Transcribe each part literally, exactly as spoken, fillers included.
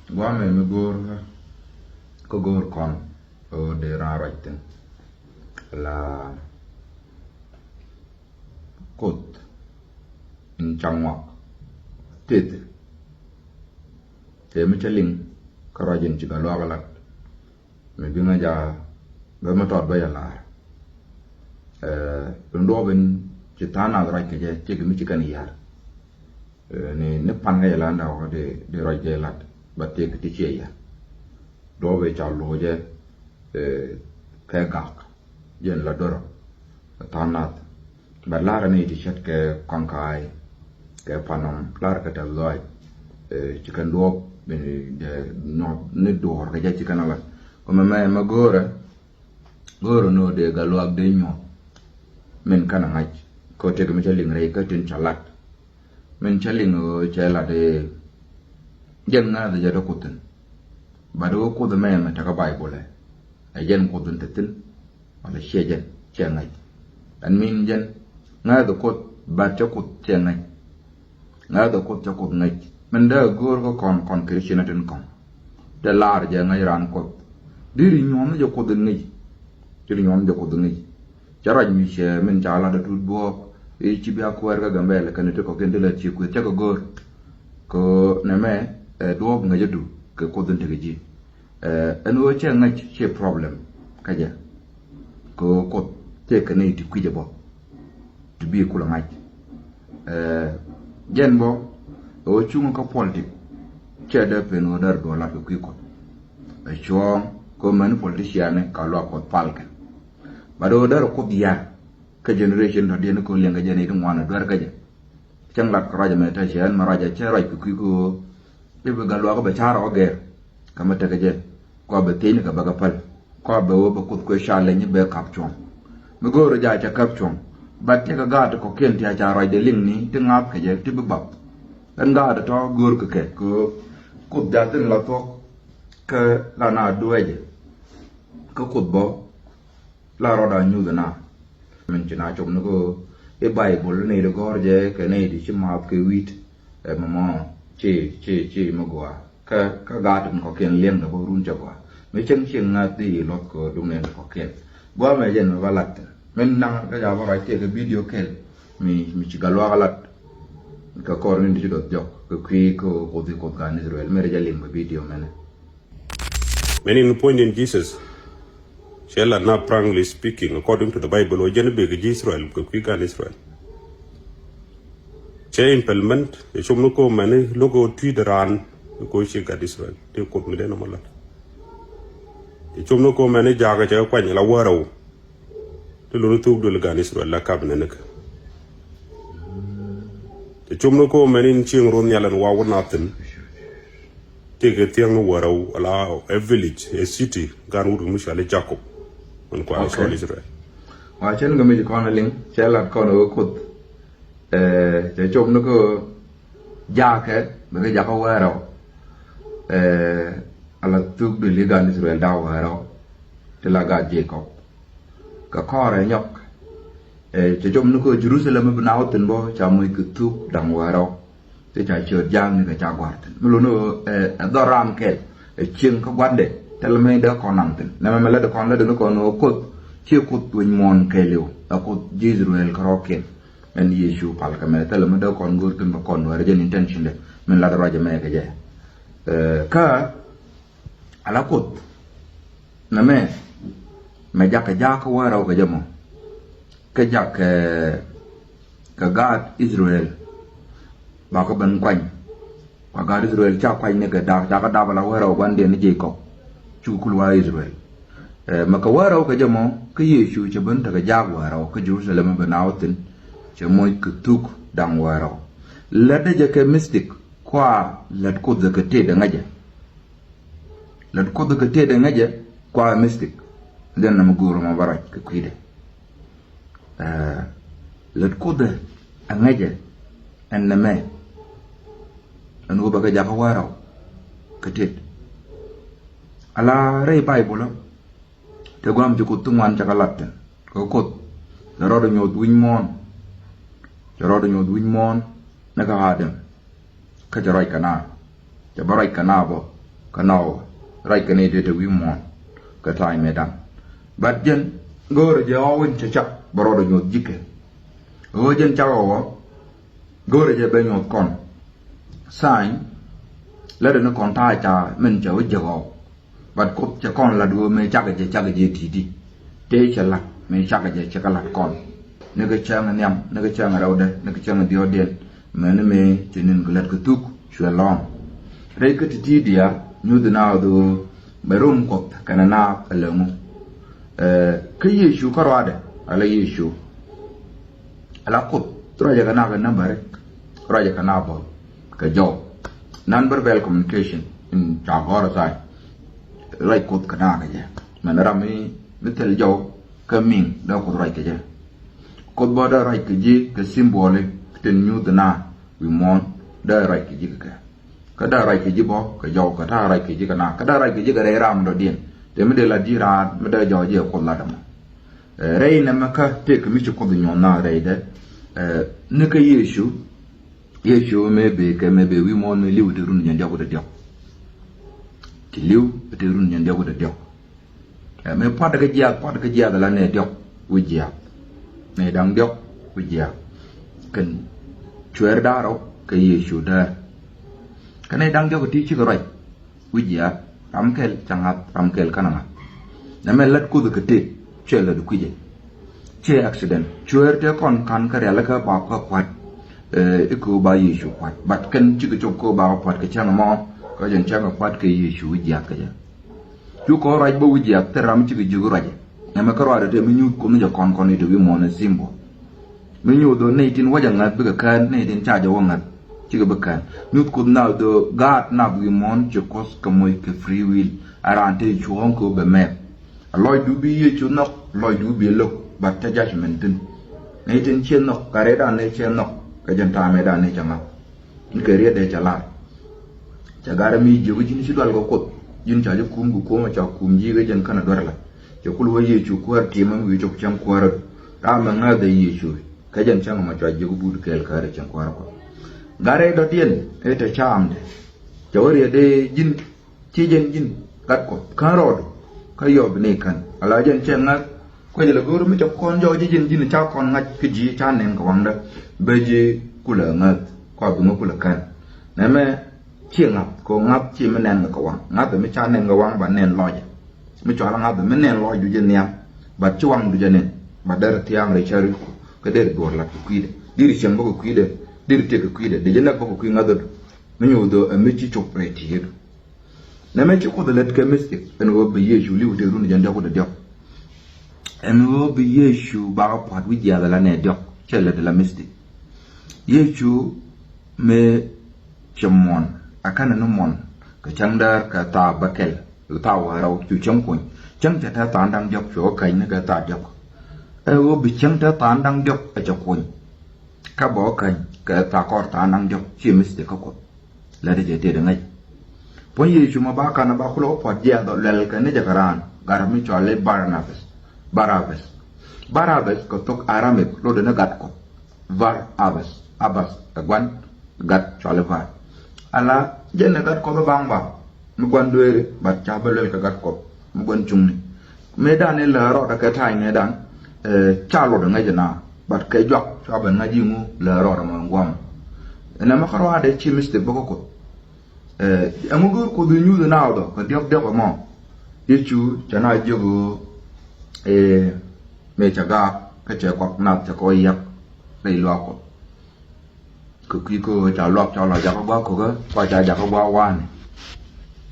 Guamɛ mi go̱o̱r kä, kä go̱o̱r kɔn ɣöö dee raan ruac thi̱n. La Kuoth in ca ŋuak tëth. Tëë mi cä liŋ kä ruac in ci Gatluak ɛ lat. Mi bi ŋäc a bɛ mi tɔt bä yɛ la̱r. Ɛ, duŋ duɔɔp in ci tha̱a̱ŋ nath ruac kɛ jɛ, tëëkɛ mi ci kɛn yar. Ɛ, ni, ni pan kɛ jɛ la̱r nda wä di, di ruac jɛ lat bä tëëkɛ ti ciɛ yar. Duɔɔp in ca lo̱c jɛ, ɛ, kɛ gak jɛn la dorɔ. Tha̱a̱ŋ nath. Bɛ la̱rä ni ti ce̱tkɛ kɔaŋ ka̱a̱y kɛ panɔm la̱rä kɛ tɛth lɔaac. Ɛ, ci kɛn duɔ̱ɔ̱p ni, ni duɔ̱ɔ̱r kɛ jɛ ci kɛn ala. Kɔmɛ mɛ mɛ go̱o̱rä, go̱o̱rä ni ɣöö dee Gatluak dee nyuɔ̱th. Min kɛn a ŋa̱c kɛ ɣöö tëëkɛ mi cä liŋ rɛy kä tin ca lat. Min cä liŋ ɣöö cɛ lat i̱ jɛn ŋa̱thä jɛ dee Kuoth thi̱n. Bat ɣöö Kuoth ɛmɛ mɛ tekɛ Baibol ɛ, ɛ jɛn Kuoth in te thi̱n. Wala ciɛ jɛn, ciɛ ŋäc. Ɛn min jɛn ŋa̱thä Kuoth, bat cä Kuoth ciɛ ŋäc. Ŋa̱thä Kuoth cä Kuoth ŋäc. Min dee a go̱o̱r kä kɔn, kɔn Christian tin kɔn. Dee laar jɛ ŋäc raan Kuoth. Diri nyuɔ̱n jɛ Kuoth in ŋäc. Diri nyuɔ̱n jɛ Kuoth in ŋäc. Cä ruac mi cɛ min ca lat a tut buɔɔk i̱ ci bia kuäär kä Gambɛl kɛn ti kɔ̱kiɛn ti lät ci kueth cä kɛ go̱o̱r. Kɛ nɛmɛ, ɛ, duɔ̱ɔ̱p ŋäcädu kɛ Kuoth in tekɛ ji̱. Ɛ, ɛn ɣöö cɛ ŋäc ciɛ problem kä jɛ. Kɛ ɣöö Kuoth tëëkɛ nɛy ti kui̱c ɛ bä ti bi kulɛ ŋa̱c. Ɛ, jɛn bä ɣöö cuŋä kä politik cɛ dee pen ɣöö dee rɔ duɔl lat kɛ kui̱ Kuoth. Ɛ cuɔ̱ɔ̱ŋ kɛ ɣöö mɛni politician ni ka luak Kuoth palkɛ. Bat ɣöö dee rɔ Kuoth yar kä generation tɔ̱diɛn kɛ ɣöö liɛŋkɛ jɛ nɛy ti ŋuan ɛ duer kä jɛ. Cäŋ lat kɛ ruac ɛmɛ te cɛ ɛn mɛ ruac ɛ cɛ ruac kɛ kui̱ kɛ ɣöö i̱ bi Gatluak bɛ ca̱r ɔ gɛr. Kä mi tekɛ jɛ kua bɛ thiecni kɛ bɛ kɛ päl. Kua bɛ wä bɛ Kuoth kuɛ ca leny i̱ bɛ kap cuɔ̱ŋ. Mi go̱o̱rä jaa cɛ kap cuɔ̱ŋ. Bat tekɛ gaat kɔ̱kiɛn ti a ca ruac dee liŋni ti ŋa̱th kɛ jɛ ti bi bap. Ɛn gaat tɔ go̱o̱r kɛ kɛ kɛ ɣöö Kuoth jaa thi̱n la thuɔ̱k. Kä la na dueecɛ kä Kuoth bä la rɔɔdɛ a nyuth ɛna. Min ci na cop ni kä i̱ Baibol ni di gɔ̱r jɛ kɛ ni di ci math kɛ wi̱i̱t. Ɛ mɔmɔ ci, ci, ci mi gɔaa. Kä, kä gaat in kɔ̱kiɛn liɛŋdɛ bä run cɛ gɔaa. Mi cäŋ cieŋ ŋa̱th di i̱ luɔth kɛ duŋ ni kɔ̱kiɛn. Gɔaa mɛ jɛn mɛ ba lat. Min naŋ kä ja bä ruac tëëkɛ video kɛl. Mi, mi ci Gatluak lat. Kɛ kɔr ni di ci duɔth jɔk. Kɛ kui̱ kɛ Kuoth i̱ Kuoth gan Israel. Mi rɛ jɛ liŋ bä video mɛnɛ. Mɛn in puɔ̱ny din Jesus cɛ lat na, frankly speaking, according to the Bible, wä jɛn bek ji̱ Israel kɛ kui̱ gan Israel. Cɛ implement, cɛ com ni ko mɛn lo̱k ɔ tui̱t raan ko ci gat Israel ti Kuoth mi den mɔ lat. Cɛ com ni ko mɛn jakä cɛ kuany la wärä wä. Ti luni thuk duël gan Israel la kap nɛn kä. Cɛ com ni ko mɛn in cieŋ ruɔth nhial ɛn wa wä na thin. Ti kɛ thiäŋ ni wärä wä la a village, a city, gan wut mi cɔal i̱ Jacob. Mɛn kuan, okay, cɔal Israel. Wa cɛn kɛ mi ci kɔn a liŋ, cɛ lat kɔn a wä Kuoth. Ɛ, cɛ cop ni kä jakɛ, bɛ kɛ jakä wärä wä. Ɛ, ala thuk duël i̱ gan Israel da̱ wärä wä. Ti la gat Jacob. Kɛ kɔrɛ nyɔk. Ɛ, cɛ cop ni kä Jerusalem i̱ bi na wä thin bä ca moc kɛ thuk da̱ŋ wärä wä. Ti ca ciöt ja̱a̱ŋ ni kɛ ca gua̱r thin. Mi luni ɣöö, ɛ, ɛ dhɔr ram kɛl. Ɛ cieŋ kä gua̱ndɛ. Tɛl mi dee kɔn nam thin. Nɛmɛ mɛ lät kɔn lät ni kɔn ɣöö Kuoth. Ciɛ Kuoth wec muɔ̱ɔ̱n kɛɛliw. Ɛ Kuoth ji̱ Israel kärɔɔkiɛn. Ɛn Yecu pal kɛ mɛ. Tɛl mi dee kɔn go̱o̱r thin bɛ kɔn wärä jɛn intention dɛ. Min lat ruac ɛmɛ kɛ jɛ. Ɛ, kä Ala Kuoth nɛmɛ mɛ jakɛ jakä wärä wä kɛ jɛ mɔ. Kä jakɛ, kɛ gaat Israel. Bakɛ ben kuany. Kua gaat Israel ca kuany ni kɛ dap, cakɛ dap ala wärä wä guandiɛn ni Jacob. Cukɛ kul wa Israel. Ɛ, mɛ kɛ wärä wä kɛ jɛ mɔ, kä Yecu cɛ ben tekɛ jak wärä wä, kä Jerusalem ben a wä thin. Cɛ moc kɛ thuk da̱ŋ wärä wä. Lät dee jɛ kɛ mystic, kua lät Kuoth kɛ tëëdɛ ŋäcɛ. Lät Kuoth kɛ tëëdɛ ŋäcɛ kua mystic. Jɛn nɛmɛ go̱o̱r mɔ bä ruac kɛ kui̱dɛ. Ɛ, lät Kuoth ɛ ŋäcɛ ɛn nɛmɛ. Ɛn ɣöö bɛ kɛ jakä wärä wä kɛ tëëd. Ala rɛy Baibol ɔ. Te guam ci Kuoth ti ŋuan cakɛ lat thin. Kɛ Kuoth cɛ rɔɔdɛ nyuɔth wi̱c muɔ̱ɔ̱n. Cɛ rɔɔdɛ nyuɔth wi̱c muɔ̱ɔ̱n ni kä Adam. Kä cɛ ruac kɛ na. Cɛ bä ruac kɛ na bä. Kä nɔw ruac kɛ nɛy tëë te wi̱i̱ muɔ̱ɔ̱n kɛ tha̱a̱ny mëë da̱ŋ. But jɛn go̱o̱rɛ jɛ ɣɔw in cɛ cak bɛ rɔɔdɛ nyuɔ̱th ji̱kɛ. Ɣöö jɛn cak ɣɔw ɣɔw go̱o̱rɛ jɛ bɛ nyuɔ̱th kɔn. Tha̱a̱ny lätdɛ ni kɔn ta̱a̱ ca min cɛ wä jek ɣɔw. But Kuoth cɛ kɔn lat ɣöö mëë cakɛ jɛ cakɛ jɛ ti̱ti̱. Tëë cɛ lat mëë cakɛ jɛ cɛ kɛ lat kɔn. Ni kɛ cäŋ nhiam, ni kɛ cäŋ rɛwdɛ, ni kɛ cäŋ dhiɔɔdiɛn. Mɛni mëë cɛ ni̱n kɛ lät kɛ thuk cuɛ lɔ̱ŋ. Rɛy kä ti̱ti̱ diaal nyuth na ɣöö bɛ rom Kuoth kɛnɛ naath ɛ lɛ ŋu. Ɛ, kä Yecu kä ruaadɛ ala Yecu. Ala Kuoth ruacɛ kɛ naath kɛ nambari, ruacɛ kɛ naath bä kɛ jɔw. Non-verbal communication in ca gɔ̱r tha̱a̱ny. Ruac Kuoth kɛ naath kɛ jɛ. Mɛn ram mi, mi thil jɔw kä mi̱ŋ dee Kuoth ruac kɛ jɛ. Kuoth bä dee ruac kɛ ji̱ kɛ symbol tin nyuth na wi̱i̱ muɔ̱ɔ̱n dee ruac kɛ ji̱ kɛ kɛ. Kä dee ruac kɛ ji̱ bä kɛ jɔw kɛ ta̱a̱ ruac kɛ ji̱ kɛ naath kä dee ruac kɛ ji̱ kɛ rɛy ram dɔ̱diɛn. Tëë mi dee lat ji̱ raan mi dee jɔw jɛ Kuoth lat ɛmɔ. Ɛ, rɛy nɛmɛ kä tëëk mi ci Kuoth nyuɔ̱th na rɛydɛ. Ɛ, ni kä Yecu, Yecu mëë bëë kɛ mëë bëë wi̱i̱ muɔ̱ɔ̱n mëë li̱w ti run jiɛn diɔ̱k wi̱cdɛ diɔ̱k. Ti li̱w ti run jiɛn diɔ̱k wi̱cdɛ diɔ̱k. Ɛ, mëë pua̱t kä jiaath, pua̱t kä jiaath ala nɛy diɔ̱k wi̱c jiaath. Nɛy da̱ŋ diɔ̱k wi̱c jiaath. Kɛn cuɛɛr da̱ŋ rɛw kɛ Yecu däär. Kä nɛy da̱ŋ diɔ̱k ti cikɛ ruac wi̱c jiaath, ram kɛl ca ŋa̱th, ram kɛl /ka̱nɛ ŋa̱th. Nɛmɛ lät Kuoth kɛ tëk, /cɛ lät kui̱cɛ. /Cɛ accident. Cuɛɛr tëë kɔn ka̱n kä rialikä ba kɛ pua̱t, ɛ, i̱ kɛ ɣöö ba Yecu pua̱t. But kɛn cikɛ cop kɛ ɣöö ba kɛ pua̱t kɛ cäŋ ɛmɔ, kä jɛn cäŋ ɛ pua̱t kɛ Yecu wi̱c jiaath kɛ jɛ. Cu kɔn ruac bä wi̱c jiaath, thil ram cikɛ jiök ruacɛ. Nɛmɛ kä ruaadɛ tëë mi nyuth Kuoth ni jɛ kɔn kɔn i̱ te wi̱i̱ muɔ̱ɔ̱n ɛ symbol. Mi nyuuth ɣöö nɛy tin wä jɛ ŋäth bikɛ kään, nɛy tin /ca jɛ wä ŋäth cikɛ bi kään. Nyuth Kuoth naath ɣöö gaat nath wi̱i̱ muɔ̱ɔ̱n ci Kuoth kɛ moc kɛ free will. A raan te cuɔ̱ɔ̱ŋ kɛ ɣöö bɛ mɛɛth. A lɔcdu bi Yecu nhɔk, lɔcdu bi lo̱k, but te judgment thi̱n. Nɛy tin ciɛ nhɔk, gat rɛydan nɛy ciɛ nhɔk, kɛ jɛn ta̱a̱ mëëdan nɛy cɛ ŋa̱th. Ni kɛ riet dee cɛ lar. Cɛ gat mi jiök ji̱n ci dual kɛ Kuoth. Ji̱n ca ji̱ kum kɛ kuɔmɛ ca kum ji̱ kɛ jɛn /ka̱nɛ duer la. Cɛ kul wä Yecu kuäär ti̱emä mi wi̱i̱ cop cäŋ kuäärä. Ram mi ŋäth ɛ Yecu. Kɛ jɛn cäŋ mɔ cua jiök but kɛɛl käärä cäŋ kuäärä Kuɔth. Gat rɛy dɔ̱diɛn ëë te caamdɛ. Cɛ wä riet dee ji̱n ci jɛn ji̱n gat Kuɔth kän rɔɔdu. Kä yɔp ni kän ala jɛn cɛ ŋa̱th. Kuecɛ lɛ go̱o̱r mi cɛ kɔn jɔw ji̱ ji̱n ji̱n ca kɔn ŋa̱c kä ji̱ ca nɛn kɛ waŋdä. Bɛ ji̱ kulɛ ŋäth kua bi ŋä kulɛ kän. Nɛmɛ ci ŋa̱th kɛ ŋa̱th ci mi nɛn kɛ waŋ. Ŋa̱th mi ca nɛn kɛ waŋ ba nɛn lɔcɛ. Mi cɔal ŋa̱th mi nɛn lɔcdu jɛ nhiam. But ci waŋdu jɛ nɛn. But derɛ thia̱a̱ŋ rɛy cäriku. Kä derɛ duɔ̱ɔ̱r lat kɛ kui̱dɛ. Derɛ cieŋ bä kɛ kui̱dɛ. Derɛ tëk kɛ kui̱dɛ. Dee jɛ näk bä kɛ kui̱ ŋäthädu. Mi nyuuth ɣöö ɛ mi ci cop rɛy ti̱i̱du. Nɛmɛ ci Kuoth lät kɛ mistake ɛn ɣöö bi Yecu li̱w tëë run jiɛn diɔ̱k wi̱cdɛ diɔ̱k. Ɛn ɣöö bi Yecu bakɛ pua̱t wi̱c jiaath ala nɛy diɔ̱k, /cɛ lät ala mistake. Yecu mëë cɛ muɔ̱n, a /ka̱nɛ ni muɔ̱n kɛ cäŋ däär kɛ thaak bäkɛl, thaak wäl rɛw cu cäŋ kuny. Cäŋ cɛ te thaak da̱ŋ diɔ̱k, cuɛ wä käny ni kɛ thaak diɔ̱k. Ɛ ɣöö bi cäŋ te thaak da̱ŋ diɔ̱k ɛ cɛ kuny. Kä bɛ wä käny kɛ thaak kɔr thaak da̱ŋ diɔ̱k, /ciɛ mistake kä Kuoth. Lät jɛ tëëdɛ ŋäc. Puɔ̱ny Yecu ma ba ka̱n ba kulɛ wä pua̱t jiaath ɔ, luɛl kɛ ni jɛ kɛ raan gat mi cɔal i̱ Barnabas. Barabas. Barabas kɛ thok Aramik lotdɛ ni gat Kuɔth. Bar Abas. Abas ɛ gua̱n, gat cɔal i̱ Bar. Ala jɛn ɛ gat Kuɔth i̱ baŋ ba. Mi gua̱n dueeri, but ca bä luɛl kɛ gat Kuɔth mi gua̱n cuŋni. Mëëdan i̱ lääri rɔɔdɛ kɛ ta̱a̱ inɛɛdan, ɛ, /ca lotdɛ ŋäc ina, but kɛ juak cua ben ŋa̱c i̱ ŋu lääri rɔɔdɛ mɔ in gua̱a̱m. Ɛn ɛmɛ kä ruaadɛ /ci mistake bä kä Kuoth. Ɛ, ɛŋu go̱o̱r Kuoth i̱ nyuuth ina ɣöö dhɔ kɛ diɔ̱k diɔ̱k ɛmɔ. Yecu cɛ na jiök ɣöö, ɛ, mëë cɛ gaak kä cɛ kuak nath cɛ kɛ wä yiak rɛy luaak Kuɔth. Kɛ kui̱ kä ɣöö ca luak cɔl ɔ jakä gua̱a̱k ko̱kä, kua ca jakä gua̱a̱k wa̱a̱ni.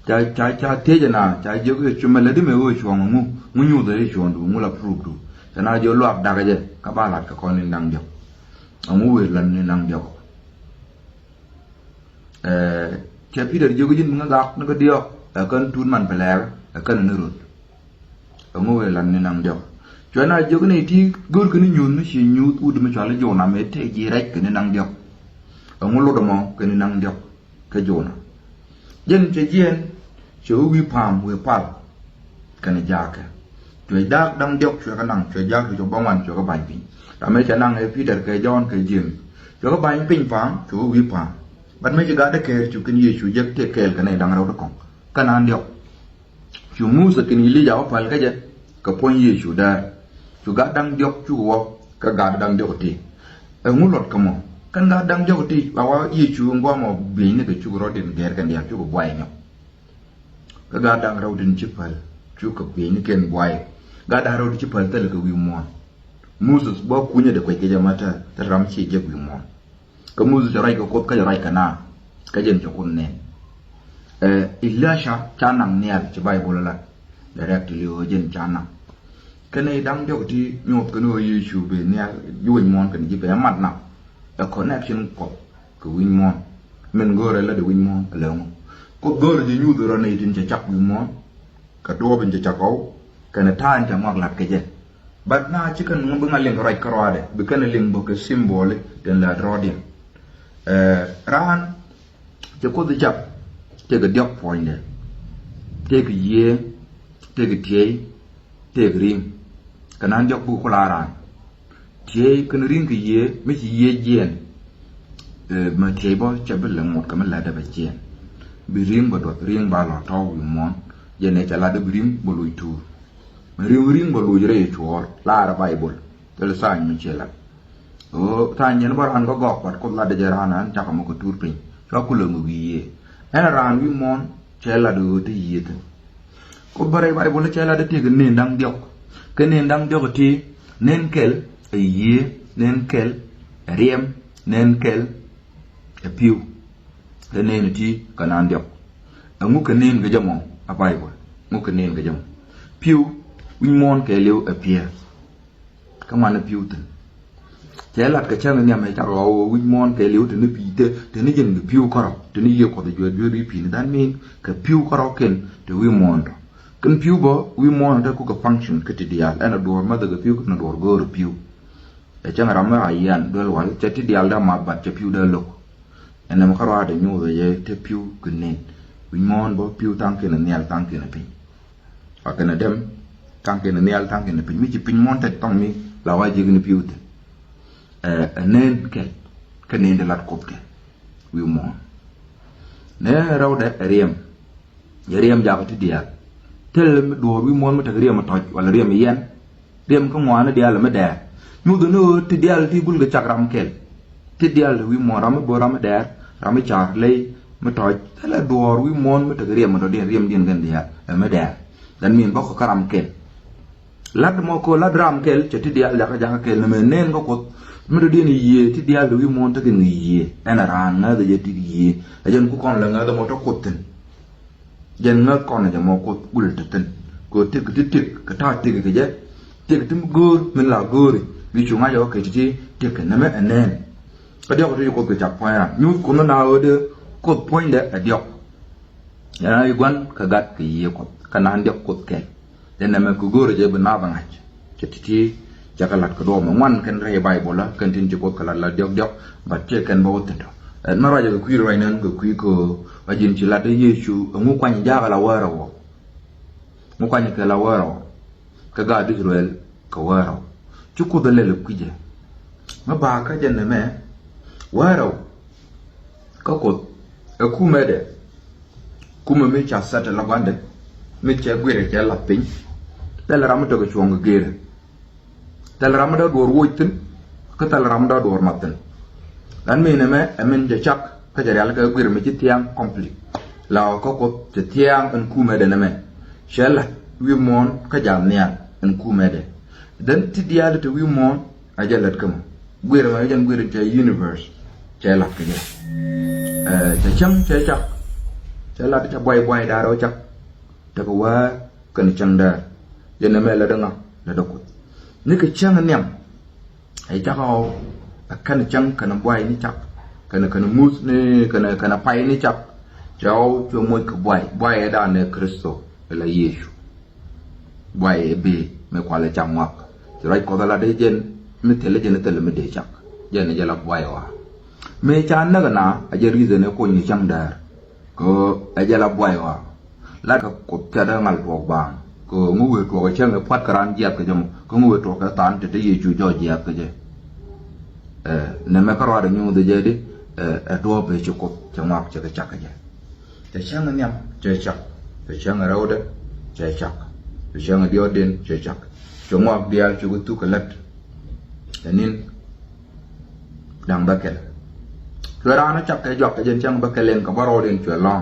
Ca, ca, ca thiec ɛna, ca jiök i̱ cu mɛ lätdi mëë ɣöö cuɔ̱ŋ ɛŋu, ŋu nyuuth ɛ i̱ cuɔ̱ŋdu, ŋu la prove du. Ca na jiök luak dakä jɛ, kä ba lat kɛ kɔn ni da̱ŋ diɔ̱k. Ɛŋu wëë lat ni da̱ŋ diɔ̱k. Ɛ, cɛ Pi̱tɛr jiök i̱ ji̱n bi ŋä gak ni kä diɔ̱k, ɛ kän tut man pɛ lɛɛkä, ɛ kän ni röt. Ɛŋu wëë lat ni da̱ŋ diɔ̱k. Cuɛ na jiök ni ti go̱o̱r kɛ ni nyuuth mi ci nyuuth wut mi cɔal i̱ Jona mëë tëë ji̱ rɛc kɛ ni da̱ŋ diɔ̱k. Ɛŋu lot ɛmɔ kɛ ni da̱ŋ diɔ̱k kä Jona. Jɛn cɛ jiɛɛn cɛ wä wi̱i̱ pa̱a̱m wëë pal kɛnɛ jaakɛ. Cuɛ da̱k da̱ŋ diɔ̱k cuɛ kɛ naŋ, cuɛ jaak cuɛ bä ŋuan cuɛ kɛ ba̱ny piny. Ram mëë cɛ naŋ ɛ Pi̱tɛr kɛ Jɔ̱ɔ̱n kɛ Jëmth. Cuɛ kɛ ba̱ny piny pa̱a̱m cuɛ wä wi̱i̱ pa̱a̱m. Bat mëë ci gat dee kɛɛr cu kɛn Yecu jek tëë kɛɛl kɛnɛ da̱ŋ rɛw ti kɔ̱ŋ. Kä naan diɔ̱k. Cu Muthɛ kɛnɛ Ilija wä päl kä jɛ kɛ puɔ̱ny Yecu däär. Cu gat da̱ŋ diɔ̱k cukɛ wä kä gat da̱ŋ diɔ̱k ti. Ɛŋu luɔt kä mɔ? Kɛn gat da̱ŋ diɔ̱k ti ba wä Yecu in guamɔ bieyni kɛ cukɛ rɔ̱diɛn gɛr kɛn diaal cukɛ buay nyɔk. Kä gat da̱ŋ rɛw tin ci päl cukɛ bieyni kɛn buay. Gat da̱ŋ rɛw tin ci päl thilɛ kɛ wi̱i̱ muɔ̱ɔ̱n. Muthɛ bä kunyä dee kuec kɛ jɛ ma te thil ram ci jek wi̱i̱ muɔ̱ɔ̱n. Kä Muthɛ cɛ ruac kɛ Kuoth kä cɛ ruac kɛ naath. Kä jɛn cɛ Kuoth nɛn. Ɛ, Ilasha ca naŋ nhial ci Bayböl ɛ lat. Direct li ɣöö jɛn ca naŋ. Kɛnɛ da̱ŋ diɔ̱k ti nyuɔth kɛnɛ ɣöö Yecu bɛ nhial ji̱ wi̱i̱ muɔ̱ɔ̱n kɛnɛ ji̱ bɛ mat naŋ. Ɛ connection Kuɔth kɛ wi̱i̱ muɔ̱ɔ̱n. Min go̱o̱rɛ lat ɛ wi̱i̱ muɔ̱ɔ̱n ɛ lɛ ŋu. Kuoth go̱o̱rɛ jɛ nyuth rɔ nɛy tin cɛ cak wi̱i̱ muɔ̱ɔ̱n. Kɛ duɔ̱ɔ̱p in cɛ cak ɣɔw. Kɛnɛ ta̱a̱ in cɛ ŋɔak lat kɛ jɛ. But na ci kɛn ŋuɔ̱t bi ŋa̱ liŋ kɛ ruac kärɔaadɛ bi kɛn liŋ bä kɛ symbol tin lät rɔɔdiɛn. Ɛ, raan cɛ Kuoth cak tëëkɛ diɔ̱k puɔ̱nydɛ. Tëëkɛ yiëë, tëëkɛ tiey, tëëkɛ ri̱ŋ. Kɛ naan diɔ̱k buk ku la raan. Tiey kɛn ri̱ŋ kɛ yiëë mi ci yiëë jiɛɛn. Ɛ, mɛ tiey bä cɛ bi lɛ ŋot kɛ mi lätdɛ bɛ jiɛɛn. Bi ri̱ŋ bɛ duɔth ri̱ŋ ba lɔ tɔ̱ wi̱i̱ muɔ̱ɔ̱n. Jɛn ɛ cɛ latdɛ bi ri̱ŋ bɛ loc tuur. Mɛ ri̱ŋ ri̱ŋ bɛ loc rɛy ɛ cuɔɔr laarɛ Bayböl. Thilɛ tha̱a̱ny mi ciɛ lat. Ɣöö tha̱a̱ny jɛn bä raan kä gɔɔk kuat Kuoth latdɛ jɛ raan an cakɔ mɔ kɛ tuur piny. Cua kulɛ ŋök yiëë. Ɛn raan wi̱i̱ muɔ̱ɔ̱n cɛ lat ɣöö te yiëë thi̱n. Kuoth bä rɛy Bayböl cɛ lat ɛ tëëkɛ nën da̱ŋ diɔ̱k. Kɛ nën da̱ŋ diɔ̱k ɛ ti nën kɛl ɛ yiëë, nën kɛl ɛ riɛm, nën kɛl ɛ pi̱w. Kɛ nën ɛ ti kɛ naan diɔ̱k. Ɛŋu kɛ nën kɛ jɛ mɔ a Bayböl? Ŋu kɛ nën kɛ jɛ mɔ? Pi̱w wi̱i̱ muɔ̱ɔ̱n kɛɛliw ɛ pi̱eer. Kä ŋuan ni pi̱w thi̱n. Cɛ lat kɛ cäŋ nhiam ɛ cak ɣɔw wi̱c muɔ̱ɔ̱n kɛɛliw te ni pi̱i̱ te, te ni jɛn kɛ pi̱w kärɔ̱, te ni yiëë Kuɔth ɛ juɛɛr juɛɛr i̱ pi̱i̱ni. That mean kɛ pi̱w kärɔ̱ kɛn te wi̱i̱ muɔ̱ɔ̱n tɔ. Kɛn pi̱w bä wi̱i̱ muɔ̱ɔ̱n te kukɛ function kä ti diaal. Ɛn a duɔ̱ɔ̱r mäthɛ kɛ pi̱w kɛn a duɔ̱ɔ̱r go̱o̱r ɛ pi̱w. Ɛ cäŋ ram mi a yian duel wal cɛ ti diaal dee math bat cɛ pi̱w dee lo̱k. Ɛn ɛmɛ kärɔaadɛ nyuuth ɛ jɛ te pi̱w kɛ nen. Wi̱c muɔ̱ɔ̱n bä pi̱w tha̱a̱ŋ kɛn a nhial tha̱a̱ŋ kɛn a piny. A kɛn a dɛm tha̱a̱ŋ kɛn a nhial tha̱a̱ŋ kɛn a piny. Mi ci piny muɔ̱ɔ̱n tek thɔŋ mi la wa ji̱k ni pi̱w thi̱n. Ɛ, ɛ nen kɛl kä nen di lat Kuoth kɛl. Wi̱i̱ muɔ̱ɔ̱n. Nɛ rɛwdɛ ɛ riɛm. Yɛ riɛm jakä ti diaal. Thilɛ mi duɔ̱ɔ̱r wi̱i̱ muɔ̱ɔ̱n mi tek riɛm a tɔ̱c wala riɛm a yɛn. Riɛm kä ŋuani diaal mi dɛɛr. Nyuuth ni ɣöö ti diaal ti gul kɛ cak ram kɛl. Ti diaal ti wi̱i̱ muɔ̱ɔ̱n ram mi bo̱o̱r ram mi dɛɛr, ram mi car ley mi tɔ̱c. Thilɛ duɔ̱ɔ̱r wi̱i̱ muɔ̱ɔ̱n mi tek riɛm a tɔ̱c diɛn riɛm diɛn kɛn diaal ɛ mi dɛɛr. That mean bä kɔ kä ram kɛl. Lat mɔ kɔ lat ram kɛl cɛ ti diaal jakä jakä kɛl ni mɛ nen kä Kuoth. Mi dɔ̱diɛn yiëë ti diaal ti wi̱i̱ muɔ̱ɔ̱n tekɛ ŋi̱i̱c yiëë. Ɛn a raan ŋäth a jɛ ti yiëë. A jɛn ku kɔn lɛ ŋäth ɛmɔ te Kuoth thi̱n. Jɛn ŋäth kɔn a jɛ mɔ Kuoth gul te thi̱n. Kɛ ɣöö tëk ti tëk kɛ ta̱a̱ tëk kɛ jɛ. Tëk ti mi göör min la gööri. Bi cu ŋa̱c ɛ wä kɛ ti ti tëk kɛ nɛmɛ ɛ nɛn. Kä diɔ̱k ti ci Kuoth kɛ cak puɔ̱ny ran nyuuth Kuoth ni na ɣöö dee Kuoth puɔ̱nydɛ ɛ diɔ̱k. Yɛn a i̱ gua̱n kä gat kɛ yiëë Kuɔth kä naan diɔ̱k Kuoth kɛl. Jɛ nɛmɛ kɛ go̱o̱rɛ jɛ bi naath ɛ ŋa̱c. Cɛ ti̱ti̱ cɛ kɛ lat kɛ duɔ̱ɔ̱p mɛ ŋuan kɛn rɛy Bayböl la kɛn tin ci Kuoth kɛ lat la diɔ̱k diɔ̱k. But cɛ kɛn bä wä thi̱n tɔ. Ɛ, nä ruacɛ kɛ kui̱ ruac nɛn kɛ kui̱ kɛ a ji̱n ci lat dee Yecu ɛŋu kuany jakä la wäärä wä. Ŋu kuany kɛ la wäärä wä. Kä gaat Israel kɛ wäärä wä. Ci Kuoth ɛ lɛl ɛ kui̱cɛ. Ŋä ba kä jɛ nɛmɛ wäärä wä. Kä Kuoth ɛ kumɛdɛ. Kumɛ mi ca thɛt ɛ la gua̱ndɛ mi cɛ guirɛ cɛ lath piny. Thilɛ ram mi tekɛ cuɔ̱ŋ kɛ geerɛ. Thilɛ ram mi dee duɔ̱ɔ̱r woc thi̱n. Kä thilɛ ram mi dee duɔ̱ɔ̱r math thi̱n. That mean ɛmɛ ɛ min cɛ cak kä cɛ rial kɛ guirɛ mi ci thia̱a̱ŋ complete. La ɔ kä Kuoth cɛ thia̱a̱ŋ ɛn kumɛdɛ nɛmɛ. Cɛ la̱t wi̱i̱ muɔ̱ɔ̱n kä jal nhial ɛn kumɛdɛ. Then ti diaal ti wi̱i̱ muɔ̱ɔ̱n a jɛ lät kä mɔ. Guir ɛmɛ jɛn guir in cɛ universe cɛ lat kɛ jɛ. Ɛ, cɛ cäŋ cɛ cak. Cɛ lat cɛ buay buay da̱a̱r ɔ cak. Tekɛ wäär kɛn cäŋ däär. Jɛn ɛmɛ lat dee ŋa lat dee Kuoth. Ni kɛ cäŋ nhiam. Ɛ cak ɔ ɛ kɛn cäŋ kɛn buay ni cak. Kɛn kɛn muth ni kɛn kɛn pay ni cak. Cɛ ɔ cuɛ moc kɛ buay. Buay ɛ da̱a̱n ɛ Kritho ɛ la Yecu. Buay ɛ bëë mi kualɛ cak ŋuak. Ci ruac Kuɔth a lat dee jɛn mi thilɛ jɛn thilɛ mi dee cak. Jɛn ɛ jɛ la buay ɣɔaa. Mi ca näk na a jɛ reason ɛ kony ni cäŋ däär. Kɛ ɛ jɛ la buay ɣɔaa. Lat kɛ Kuoth piat ɛ ŋal tuɔɔk baaŋ. Kɛ ŋu wëë tuɔɔk ɛ cäŋ ɛ pua̱t kɛ raan jiath kɛ jɛ mɔ. Kɛ ŋu wëë tuɔɔk ɛ than te te Yecu jɔɔc jiath kɛ jɛ. Ɛ, nɛmɛ kä ruaadɛ nyuuth ɛ jɛ di, ɛ, ɛ duɔ̱ɔ̱p ɛ ci Kuoth cɛ ŋuak cɛ kɛ cak kɛ jɛ. Cɛ cäŋ nhiam cɛ cak. Cuɛ cäŋ rɛwdɛ, cuɛ cak. Cuɛ cäŋ diɔ̱ɔ̱kdiɛn, cuɛ cak. Cuɛ ŋɔak diaal, cuɛ kɛ thuk kɛ lät. Ɛ ni̱n da̱ŋ bäkɛl. Cuɛ raan cak kɛ juak kɛ jɛn cäŋ bäkɛl in kɛ bärɔwdiɛn cuɛ lɔ̱ŋ.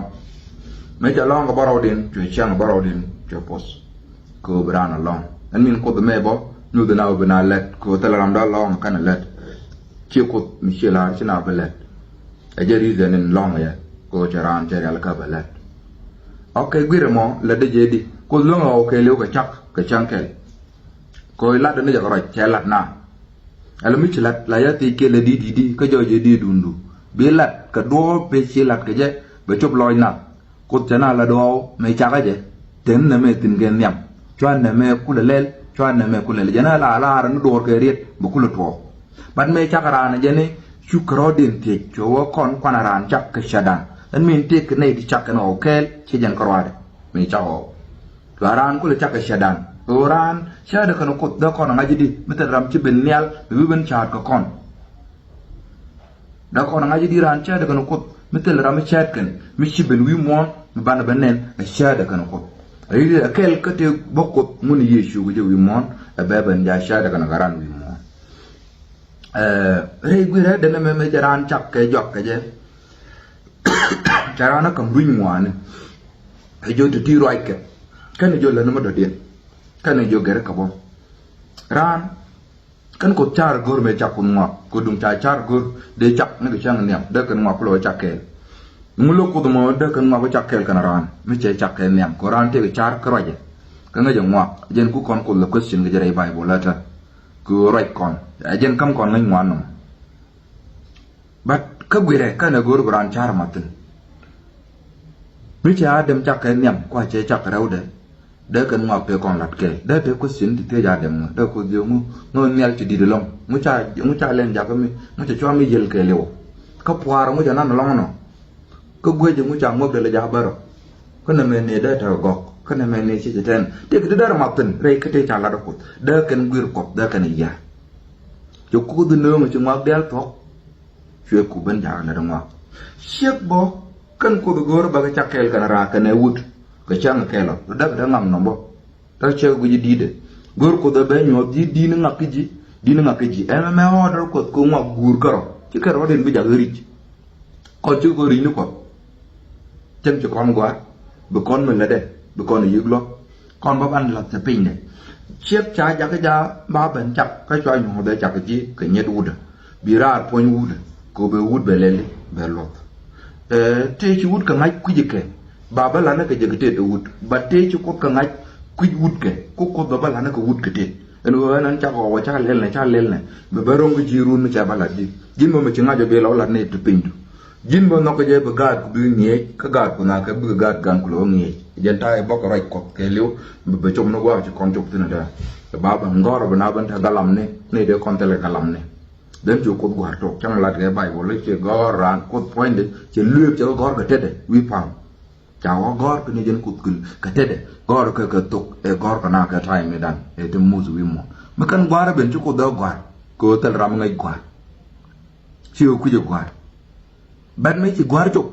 Mëë cɛ lɔ̱ŋ kɛ bärɔwdiɛn, cuɛ cäŋ bärɔwdiɛn cuɛ poth. Kɛ ɣöö bi raan a lɔ̱ŋ. Ɛn min Kuoth mëë bä nyuth na ɣöö bi na lät, kɛ ɣöö thilɛ ram dɔ̱ lɔ̱ŋ kɛnɛ lät. Ciɛ Kuoth mi ciɛ la̱r ci na bi lät. Ɛ jɛ reason in lɔ̱ŋ yɛ kɛ ɣöö cɛ raan cɛ rialikä bɛ lät. Ok, guirɛ mɔ lätdä jɛ di. Kuoth luäŋɛ ɣɔw kɛɛliw kɛ cak kɛ cäŋ kɛl. Kɛ ɣöö latdä ni jɛ kɛ ruac cɛ lat na. Ɛlɛ mi ci lat la ya thiec kɛɛl ɛ di di di kä jɔɔc ɛ di dundu. Bi lat kɛ duɔ̱ɔ̱p pec ci lat kɛ jɛ bɛ cop lɔɔc nath. Kuoth cɛ na la duɔ̱ɔ̱p mëë cakä jɛ. Tɛn nɛmɛ thi̱n kɛ nhiam. Cua nɛmɛ kulɛ lɛl, cua nɛmɛ kulɛ lɛl. Jɛ na la laarä ni duɔ̱ɔ̱r kɛ riet bɛ kulɛ tuɔɔk. Bat mëë cak raan jɛ ni cuk kärɔɔdiɛn thiec cuɛ wä kɔn kuanɛ raan cak kɛ cätdan. Ɛn min tëëk kɛ nɛy ti cak kɛn ɣɔw kɛɛl ci jɛn kärɔaadɛ mëë cak ɣɔw. Cua raan kulɛ cak kɛ cätdan. Ɣöö raan cäätdɛ kɛn Kuoth dee kɔn ŋa̱c di mi thil ram ci ben nhial mi bi ben cäät kɛ kɔn. Dee kɔn ŋa̱c di raan cäätdɛ kɛn Kuoth mi thil ram mi cäät kɛn mi ci ben wi̱i̱ muɔ̱ɔ̱n mi banɛ ben nɛn ɛ cäätdɛ kɛn Kuoth. Ɛ kɛl kä tëë bä Kuoth ŋun Yecu kɛ jɛ wi̱i̱ muɔ̱ɔ̱n ɛ bɛ ben ja cäätdɛ kɛn kɛ raan wi̱i̱ muɔ̱ɔ̱n. Ɛ rɛy gui̱rɛ denɛ mɛ mɛ jɛ raan cak kɛ juak kɛ jɛ. Ca raan a ka̱m runy ŋuani. Ɛ jiö ti ti ruac kɛ kɛn jiö lät ni mɛ dɔ̱diɛn. Kɛn jiö gɛrɛ kɛ bä raan. Kɛn Kuoth car go̱r mëë cak Kuoth ŋuak kɛ duŋ ca car go̱r dee cak ni kɛ cäŋ nhiam dee kɛn ŋuak kulɛ wä cak kɛɛl. Ŋu lö Kuoth mɔ dee kɛn ŋuak wä cak kɛɛl kɛn raan mi cɛ cak kɛ nhiam kɛ raan tëëk car kä ruacɛ. Kɛ ŋäcɛ ŋuak jɛn ku kɔn Kuoth lɛ question kɛ jɛ rɛy Bible lɛ tɛ. Kɛ ruac kɔn ɛ jɛn käm kɔn ŋäc ŋuan nɔmɔ. But kä guirɛ kɛnɛ go̱r bi raan car mathin. Mi cɛ Adam cak kɛ nhiam kua cɛ cak rɛwdɛ. Dee kɛn ŋuak tëë kɔn lat kɛ dee tëë question ti thiec Adam ŋu dee Kuoth jiök ŋu ŋu nhial ci di̱t ɛlɔ̱ŋ ŋu ca ŋu ca lɛn jakä mi ŋu ca cua mi yiël kɛ liwä. Kä puaarä ŋu ca nan ɛlɔ̱ŋ nɔ. Kä guecä ŋu ca ŋuɔ̱k dee lɛ jakä bärɔ. Kä nɛmɛ ni dee tɛ gɔk kä nɛmɛ ni ci ci tɛn tëë kɛ ti dee rɛ mathin rɛy kä tëë ca lat ɛ Kuoth dee kɛn guir Kuɔth dee kɛn yia̱a̱. Cɛ Kuoth nööŋ ci ŋuak diaal thuɔ̱k. Cuɛ ku ben jakä lät ŋuak. Ciek bä kɛn Kuoth go̱o̱r bä kɛ cak kɛɛl kɛn raak kɛn ɛ wut kɛ cäŋ kɛɛl ɔ däk däk ŋak nɔm bä. Däk cɛ guic di̱i̱dɛ go̱o̱r Kuoth ɛ bɛ nyuɔth ji̱ di̱i̱n ŋak kä ji̱ di̱i̱n ŋak kä ji̱ ɛmɛ mɛ ɣɔɔdɛ Kuoth kɛ ŋuak guur kärɔ ci kɛn rɔɔdɛn bi jakä ric. Kɔn ci go̱o̱r ri̱c ni Kuɔth. Cäŋ ci kɔn gua̱a̱r bi kɔn mi lätdɛ bi kɔn yiëk luɔ̱k. Kɔn bä ban lath te pinydɛ. Ciek ca jakä ja ba ben cak kä cua nyuɔ̱th ɛ cak ji̱ kɛ nyet wutdä. Bi raar puɔ̱ny wutdä kɛ bɛ wut bɛ lɛli bɛ luɔth. Ɛ tëë ci wut kɛ ŋa̱c kui̱c kɛ ba bä la̱t ni kɛ jɛ kɛ tet ɛ wut ba tëë ci Kuoth kɛ ŋa̱c kui̱c wut kɛ ku Kuoth bɛ bä la̱t ni kɛ wut kɛ tet. Ɛn ɣöö ɛn ɛn cak ɣɔw ɛ cak lɛl nɛ cak lɛl nɛ bɛ bä ro̱ŋ kɛ ji̱ run mi cɛ bä la̱t ji̱ ji̱n mɔ mi ci ŋa̱c ɔ bi lɔ la̱t ni te pinydu. Ji̱n bä nhɔk kɛ jɛ bi gaat ku bi ŋi̱eec kä gaat ku na kɛ bikɛ gaat gan ku lo̱ ŋi̱eec. Jɛn ta̱a̱ i̱ bɔk kɛ ruac Kuɔth kɛɛliw bi bɛ cop ni gua̱a̱k ci kɔn cop thi̱n dee. Kɛ ba ben gɔ̱r bi na ben te galam ni ni dee kɔn thilɛ galam ni. Den ci Kuoth gua̱a̱r tok cäŋ lat kɛ Baybol i̱ ci gɔ̱r raan Kuoth puɔ̱nydɛ ci lueek cɛ gɔ̱r kɛ tetdɛ wi̱i̱ pa̱a̱m. Ca wä gɔ̱r kɛ ni jɛn Kuoth kɛ tetdɛ gɔ̱r kɛ kɛ thok ɛ gɔ̱r kɛ na kɛ ta̱a̱ imidan ɛ ti muth wi̱i̱ muɔ̱ɔ̱n. Mi kɛn gua̱a̱r ben ci Kuoth dee gua̱a̱r kɛ ɣöö thil ram ŋäc gua̱a̱r. Ci ɣä kui̱c ɛ gua̱a̱r. Bɛ̈t mi ci gua̱a̱r cop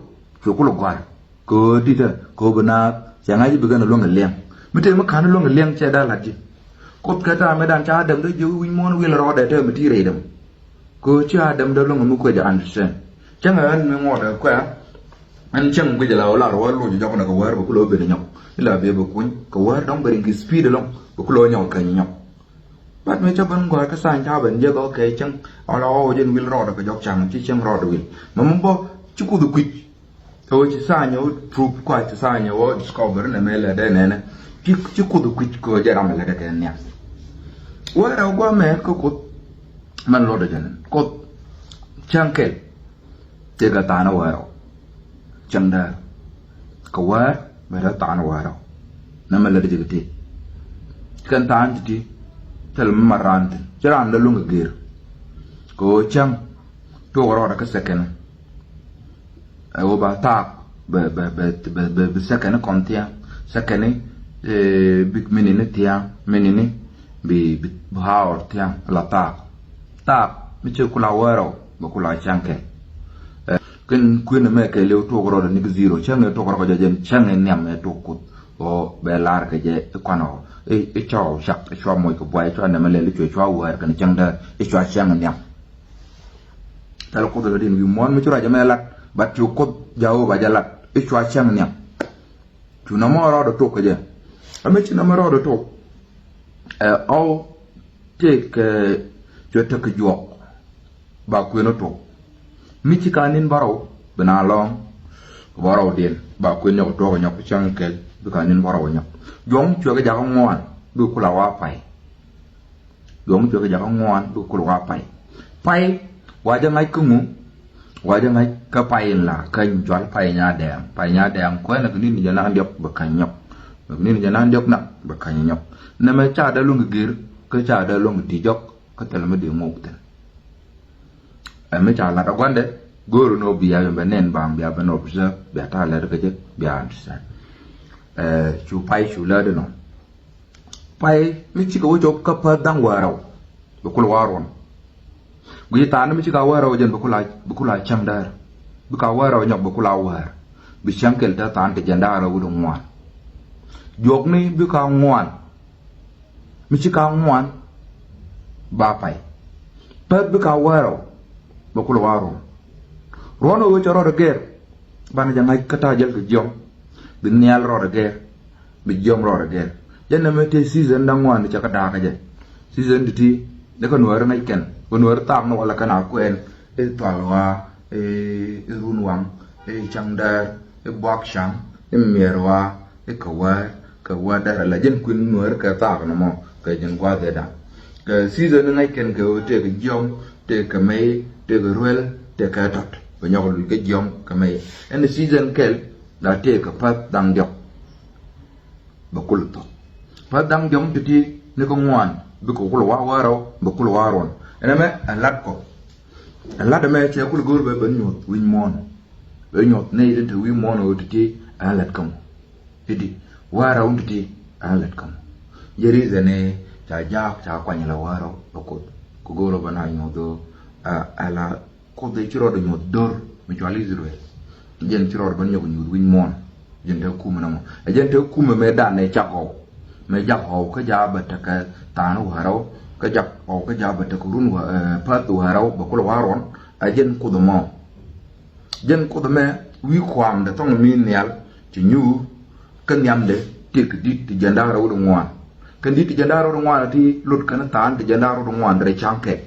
cu kulɛ gua̱a̱r. Kɛ ɣöö di̱tɛ kɛ ɣöö bi naath cɛ ŋa̱c i̱ bi gɛn ɛ luäŋ ɛ liɛŋ. Mi tëë mi ka̱n ɛ luäŋ ɛ liɛŋ cɛ da̱a̱ la̱t ji̱. Kuoth kɛ ta̱a̱ mëë dan ca Adam dee jiök wi̱c muɔ̱ɔ̱n wi̱i̱l rɔɔdɛ tëë mi ti rɛy däm. Kɛ ɣöö ci Adam dee luäŋ ɛ mi kuec ɛ understand. Cäŋ ɛ ɣän mi ŋuɔ̱t ɛ kuɛ. Ɛn cäŋ guic ɛ la ɣöö lar wä loc jɔk nɛ kɛ wäär bɛ kulɛ wä ben ɛ nyɔk. Ila bi bɛ kuny kɛ wäär dɔ̱ŋ bɛ rin kɛ speed ɛlɔ̱ŋ bɛ kulɛ wä nyɔk ɛ keny nyɔk. Bat mi cä ben gɔ̱a̱r kä tha̱a̱ny ca ben jek ɔ kɛ cäŋ ɔ la ɣɔw jɛn wil rɔɔdɛ kɛ jɔk ca̱ŋ ci cäŋ rɔɔdɛ wil. Mɛ mi bä ci Kuoth kui̱c. Kɛ ɣöö ci tha̱a̱ny ɔ proof kua ci tha̱a̱ny ɔ discover nɛ mɛ lɛ dee nɛnɛ. Ci ci Kuoth kui̱c kɛ ɣöö jɛ ram lɛ dee kɛ nhiam. Wä rɛw gua̱a̱ mɛ kä Kuoth. Mɛn luɔtdɛ jɛn Kuoth cäŋ kɛl. Tëëkɛ tha̱a̱n wäärä. Cäŋ däär. Kɛ wäär bɛ rɛ tha̱a̱n wäärä. Nɛmɛ lät jɛ kɛ tëë. Kɛn tha̱a̱n ti̱ti̱. Thil mi mat raan thi̱n ci raan dee luŋ kɛ gër. Kɛ ɣöö cäŋ tuɔɔk rɔɔdɛ kä second. Ɛ ɣöö ba thaak bɛ bɛ bɛ bɛ bɛ bɛ second kɔn thia̱a̱ŋ. Second, eh, bi minute ni thia̱a̱ŋ, minute ni bi bi bi hour thia̱a̱ŋ la thaak. Thaak mi ci kula wäärä bɛ kula cäŋ kɛ. Kɛn kuën ɛmɛ kɛɛliw tuɔk rɔɔdɛ ni kɛ zero. Cäŋ ɛ tuɔk rɔɔdɛ jɛ jɛn cäŋ ɛ nhiam ɛ tuɔk Kuoth. Ɣöö bɛ lar kɛ jɛ i̱ kɔn ɣɔw i̱ cua ɣɔw cak, i̱ cua moc kɛ buay, i̱ cua nɛmɛ lɛl, i̱ cua, i̱ cua wäär kɛnɛ cäŋ däär, i̱ cua cäŋ nhiam. Thilɛ Kuoth ɛ lɔt in wi̱i̱ muɔ̱ɔ̱n mi ci ruac ɛmɛ lat, but cu Kuoth Jehova jɛ lat i̱ cua cäŋ nhiam. Cu nɔmɔ rɔɔdɛ tok kɛ jɛ. Ɛ mi ci nɔmɔ rɔɔdɛ tok, ɛ ɣɔw tëëkɛ, cuɛ tekɛ juɔk. Ba kuën ɔ tuɔk. Mi ci ka ni̱n bärɔw bi na lɔ̱ŋ, bärɔwdiɛn ba kuën nyɔk tuɔk, nyɔk cäŋ kɛl, bi ka ni̱n bärɔw nyɔk. Juɔk cuɛ kɛ jakä ŋuan, bi kula wa pay. Juɔk cuɛ kɛ jakä ŋuan, bi kula wa pay. Pay wa jɛ ŋa̱c kä ŋu? Wa jɛ ŋa̱c kä pay in la käny, cual pay nya dɛɛŋ. Pay nya dɛɛŋ kuɛn kɛ ni̱n jɛ nan diɔk bi käny nyɔk. Kɛ ni̱n jɛ nan diɔk nak bi käny nyɔk. Nɛmɛ ca dee luŋ kɛ gir, kä ca dee luŋ kɛ ti jɔk, kä thilɛ mi di ŋuk thin. Ɛ mi ca lat a guandɛ, go̱o̱r ni ɣöö bia bɛ nɛn baŋ, bia bɛ nɔ observe, bia ta̱a̱ lɛr kɛ jɛ, bia understand. Ɛ, cu pay cu lät inɔ. Pay mi cikɛ wä cop kä päth da̱ŋ wäärɔw, bi kul wa̱a̱ ruɔn. Guiy thaani mi cika wäärɔw jɛn bi kul a, bi kul a cäŋ däär. Bika wäärɔw nyɔk bi kul a wäär. Bi cäŋ kɛl te thaani ti jɛn da̱ŋ rɛw wi̱cdɛ ŋuan. Juɔkni bika ŋuan. Mi cika ŋuan, ba pay. Päth bika wäärɔw, bi kul wa̱a̱ ruɔn. Ruɔn ɣöö cɛ rɔɔdɛ gɛr, banɛ jɛ ŋa̱c kä ta̱a̱ jäl kɛ jiɔm. Bi nhial rɔɔdɛ gɛr, bi jiɔm rɔɔdɛ gɛr. Jɛn nɛmɛ tëë season da̱ŋ ŋuan cɛ kä da̱a̱kä jɛ. Season ti̱ti̱ ni kä Nuäär ŋäc kɛn, kä Nuäär thaak ni wala kɛn a kuɛn, i̱ thual ɣɔaa, i̱, i̱ run waŋ, i̱ cäŋ däär, i̱ buak cäŋ, i̱ miɛɛr ɣɔaa, i̱ kɛ wäär, kɛ wäär däär ala jɛn kui̱n Nuäär kɛ thaak nɔmɔ kɛ jɛn gua̱a̱th ëë da̱ŋ. Kɛ season ni ŋäc kɛn kɛ ɣöö tëëkɛ jiɔm, tëëkɛ mey, tëëkɛ ruel, tëëkɛ tɔt. Bɛ nyɔk luc kä jiɔm kɛ mey. Ɛn season kɛl la tëëkɛ päth da̱ŋ diɔk. Bɛ kul thok. Päth da̱ŋ diɔk ti̱ti̱ ni kä ŋuan, bikɛ kul wa̱a̱ wäärɔw, bɛ kul wa̱a̱ ruɔn. Ɛn ɛmɛ ɛ lat kɔ. Ɛ lat ɛmɛ cɛ kul go̱o̱r bɛ ben nyuɔth wi̱ny muɔ̱ɔ̱n. Bɛ nyuɔth nɛy tin te wi̱i̱ muɔ̱ɔ̱n ɣöö ti̱ti̱ ɛ lat kä mɔ. I̱di, wäärɔw in ti̱ti̱ ɛ lat kä mɔ. Jɛ reason ni ca jaak ca kuany la wäärɔw bɛ Kuoth. Kɛ go̱o̱r bɛ na nyuɔth ɣöö, ɛ, ɛ la Kuoth ɛ ci rɔɔdɛ nyuɔth do̱r mi cɔal Israel. Jɛn ci rɔɔdɛ ben nyɔk nyuɔth wi̱ny muɔ̱ɔ̱n. Jɛn te kumɛ nɔmɔ. Ɛ jɛn te kumɛ mëë dan ɛ cak ɣɔw. Mëë jak ɣɔw kä jaak bɛ tekɛ thaani wäärɔw. Kä jak ɣɔw kä jaak bɛ tekɛ run wä-, ɛ, päth wäärɔw bɛ kul wa̱a̱ ruɔn. Ɛ jɛn Kuoth ɛmɔ. Jɛn Kuoth ɛmɛ wi̱i̱ kuaamdɛ thɔŋ mi nhial ci nyuur. Kä nhiamdɛ tëëkɛ di̱t ti jiɛn da̱ŋ rɛw wi̱cdɛ ŋuan. Kɛn di̱t ti jiɛn da̱ŋ rɛw wi̱cdɛ ŋuan ti lot kɛn thaani ti jiɛn da̱ŋ rɛw wi̱cdɛ ŋuan derɛ ca̱ŋ kɛk.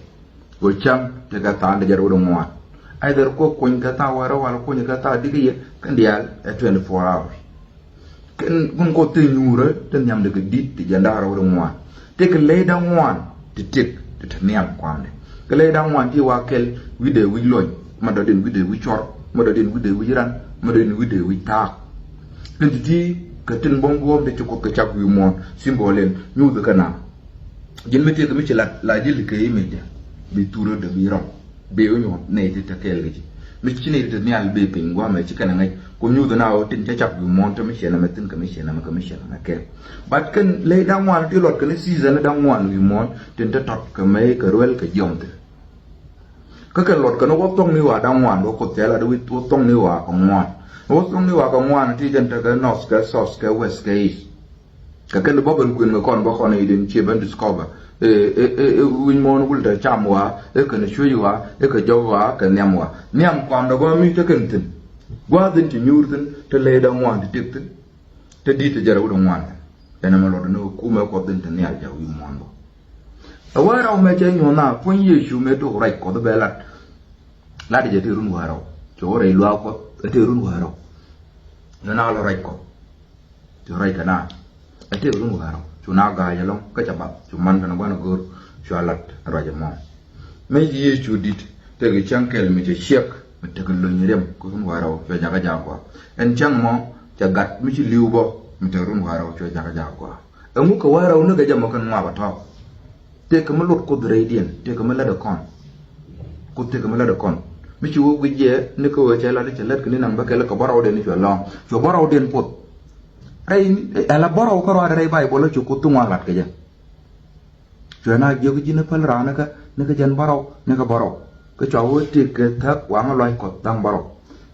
Ɣöö cäŋ tekɛ thaani ti jiɛn rɛw wi̱cdɛ ŋuan. Either kɔ kuny kɛ thaak wäl rɛw wala kuny kɛ thaak di̱k i̱ yɛ kɛn diaal ɛ twenty four hours. Kɛn kun kɔ thil nyuurä ti nhiamdɛ kɛ di̱t ti jiɛn da̱ŋ rɛw wi̱cdɛ ŋuan. Tëëkɛ ley da̱ŋ ŋuan ti tëk ti te nhiam kuamdɛ. Kɛ ley da̱ŋ ŋuan ti wa kɛl wi̱cdɛ wi̱c lony, ma dɔ̱diɛn wi̱cdɛ wi̱c cɔr, ma dɔ̱diɛn wi̱cdɛ wi̱c ran, ma dɔ̱diɛn wi̱cdɛ wi̱c thaak. Kɛn ti̱ti̱ kɛ tin buɔ̱m buɔ̱ɔ̱m ti ci Kuoth kɛ cak wi̱i̱ muɔ̱ɔ̱n, symbol in nyuuth kä na. Ji̱n mi tëëkɛ mi ci lat la ji̱ li̱kɛ image dɛ, bi thurä dɛ bi rɔm. Bee wä nyuɔ̱th nɛy ti te kɛɛl kɛ ji̱. Mi ci nɛy ti te nhial bee piny gua̱a̱mɛ ci kɛn ɛ ŋäc. Ku nyuuth na ɣöö tin cä cak wi̱i̱ muɔ̱ɔ̱n te mi ciɛ nɛmɛ thi̱n kɛ mi ciɛ nɛmɛ kɛ mi ciɛ nɛmɛ kɛɛl. But kɛn ley da̱ŋ ŋuan ti luɔt kɛn season da̱ŋ ŋuan wi̱i̱ muɔ̱ɔ̱n tin te tɔt kɛ mey kɛ ruel kɛ jiɔm thi̱n. Kä kɛn luɔt kɛn wä thɔŋni wa da̱ŋ ŋuan wä Kuoth cɛ lat wä thɔŋni wa kɛ ŋuan. Wä thɔŋni wa kɛ ŋuan ti jɛn tekɛ north kɛ south kɛ west kɛ east. Kɛ kɛn bä ben kuën kɛ kɔn bä kɔn i̱ den ciɛ ben discover. Ɛ, ɛ, ɛ, ɛ, wi̱ny muɔ̱ɔ̱n wul te cam wa, ɛ kɛn cuec wa, ɛ kɛ jɔk wa, kɛ nhiam wa. Nhiam kuamdɛ gɔaa mi te kɛn thi̱n. Gua̱a̱th in ci nyuur thi̱n, te ley da̱ŋ ŋuan ti tëk thi̱n. Te di̱t te jɛrɛ wi̱cdɛ ŋuan thi̱n. Ɛn ɛmɛ luɔt ni kumɛ Kuɔth in te nhial jɛ wi̱i̱ muɔ̱ɔ̱n bä. Ɛ wäl rɛw mɛ cɛ nyuɔ̱n na puɔ̱ny Yecu mɛ tok ruac Kuɔth bɛ lat. Lat jɛ te run wäl rɛw. Cɛ wä rɛy luaak Kuɔth, ɛ te run wäl rɛw. Nyuɔ̱n na lɔ ruac Kuɔth. Cu rɛc kɛ naath. Ɛ tëëk run wäärä. Cu naath ga̱a̱c ɛlɔ̱ŋ kä cɛ bath. Cu man kɛn gua̱n ɛ go̱o̱r. Cua lat ɛ ruac ɛmɔ. Mëë ci Yecu di̱t tëëkɛ cäŋ kɛl mi cɛ ciɛk mi tekɛ löny riɛm kä run wäärä cuɛ jakä jaak gua̱a̱. Ɛn cäŋ ɛmɔ cɛ gat mi ci li̱w bä mi tekɛ run wäärä cuɛ jakä jaak gua̱a̱. Ɛŋu kɛ wäärä ni kɛ jɛ mɔ kɛn ŋuak ɛ tɔ̱ɔ̱k. Tëëkɛ mi lot Kuoth rɛydiɛn, tëëkɛ mi lätdɛ kɔn. Kuoth tëëkɛ mi lätdɛ kɔn. Mi ci wä guic jɛ ni kä ɣöö cɛ lat, cɛ lät kɛ ni naŋ bä kɛl kɛ bärɔwdiɛn ni cuɛ lɔ̱ŋ. Cuɛ bärɔwdiɛn puɔth. Rɛy, ala bärɔw kä ruaadɛ rɛy Baybol cu Kuoth ti ŋuan lat kɛ jɛ. Cuɛ na jiök ji̱n päl raan ni kä, ni kä jɛn bärɔw, ni kä bärɔw. Kä cua wä tëëkɛ thäk waŋä luac Kuɔth da̱ŋ bärɔw.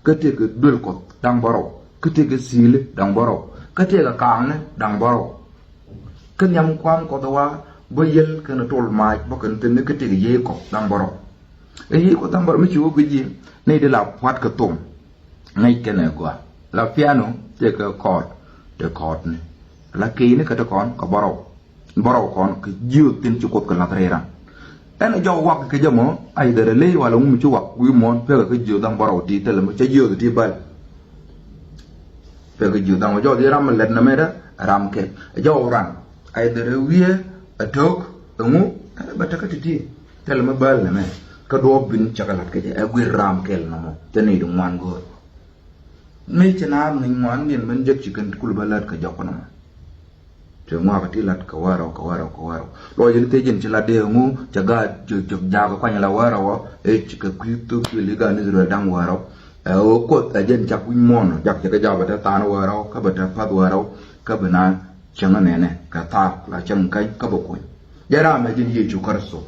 Kä tëëkɛ duël Kuɔth da̱ŋ bärɔw. Kä tëëkɛ si̱i̱li da̱ŋ bärɔw. Kä tëëkɛ ka̱a̱ŋni da̱ŋ bärɔw. Kä nhiam kua̱m Kuɔth ɛ wa bä yiël kɛnɛ tol maac bä kɛn thi̱n ni kä tëëkɛ yiëë kɔk da̱ŋ bärɔw. Ɛ yiëë kɔk da̱ŋ bärɔw mi ci wä guic ji̱ ni di la pua̱t kɛ thom. Ŋäc kɛnɛ gɔaa la piano tëëkɛ kɔɔt, tëë kɔɔtni. La keyni kä ti kɔn kɛ bärɔw. Bärɔw kɔn kɛ jiöth tin ci Kuoth kɛ la̱th rɛy ran. Ɛn ɛ jɔw wak kɛ jɛ mɔ, a idhɛ rɛ ley wala ŋum ci wak wi̱i̱ muɔ̱ɔ̱n pekɛ kɛ jiöth da̱ŋ bärɔw ti thilɛ mɔ cɛ jiöth ti bäl. Pekɛ jiöth da̱ŋ mɔ jɔw di ram mi lɛt nɛ mɛ dä ram kɛl. Ɛ jɔw ran a idhɛ rɛ wi̱i̱ ɛ to̱k ɛ ŋu ɛn ɛ bɛ tekä ti̱ti̱ thilɛ mɛ bäl nɛ mɛ. Kä duɔ̱ɔ̱p bin cɛ kɛ la̱t kɛ jɛ ɛ guir ram kɛl nɛ mɔ thilɛ ni di ŋuan go̱o̱r. Mi ci naath ŋi̱ny ŋuan ni̱n min jek ci kɛn kul bä lät kɛ jɔk nɔmɔ. Ci ŋuak ti lat kɛ wärä kɛ wärä kɛ wärä. Lɔ jin te jin ci lat dee ŋu ca gaat jök jök jaak kuany la wärä wä. Ec kɛ kui̱ thuk ci li gaan Israel da̱ŋ wärä. Ɛ ɣöö Kuoth ɛ jɛn cak wi̱c muɔ̱ɔ̱n jak cɛ kɛ jaak bɛ te thaan wärä kä bɛ te path wärä kä bɛ na cäŋ nɛnɛ kɛ thaak la cäŋ ka̱ny kä bɛ kuny. Jɛ ram ɛ jin Yecu Kritho.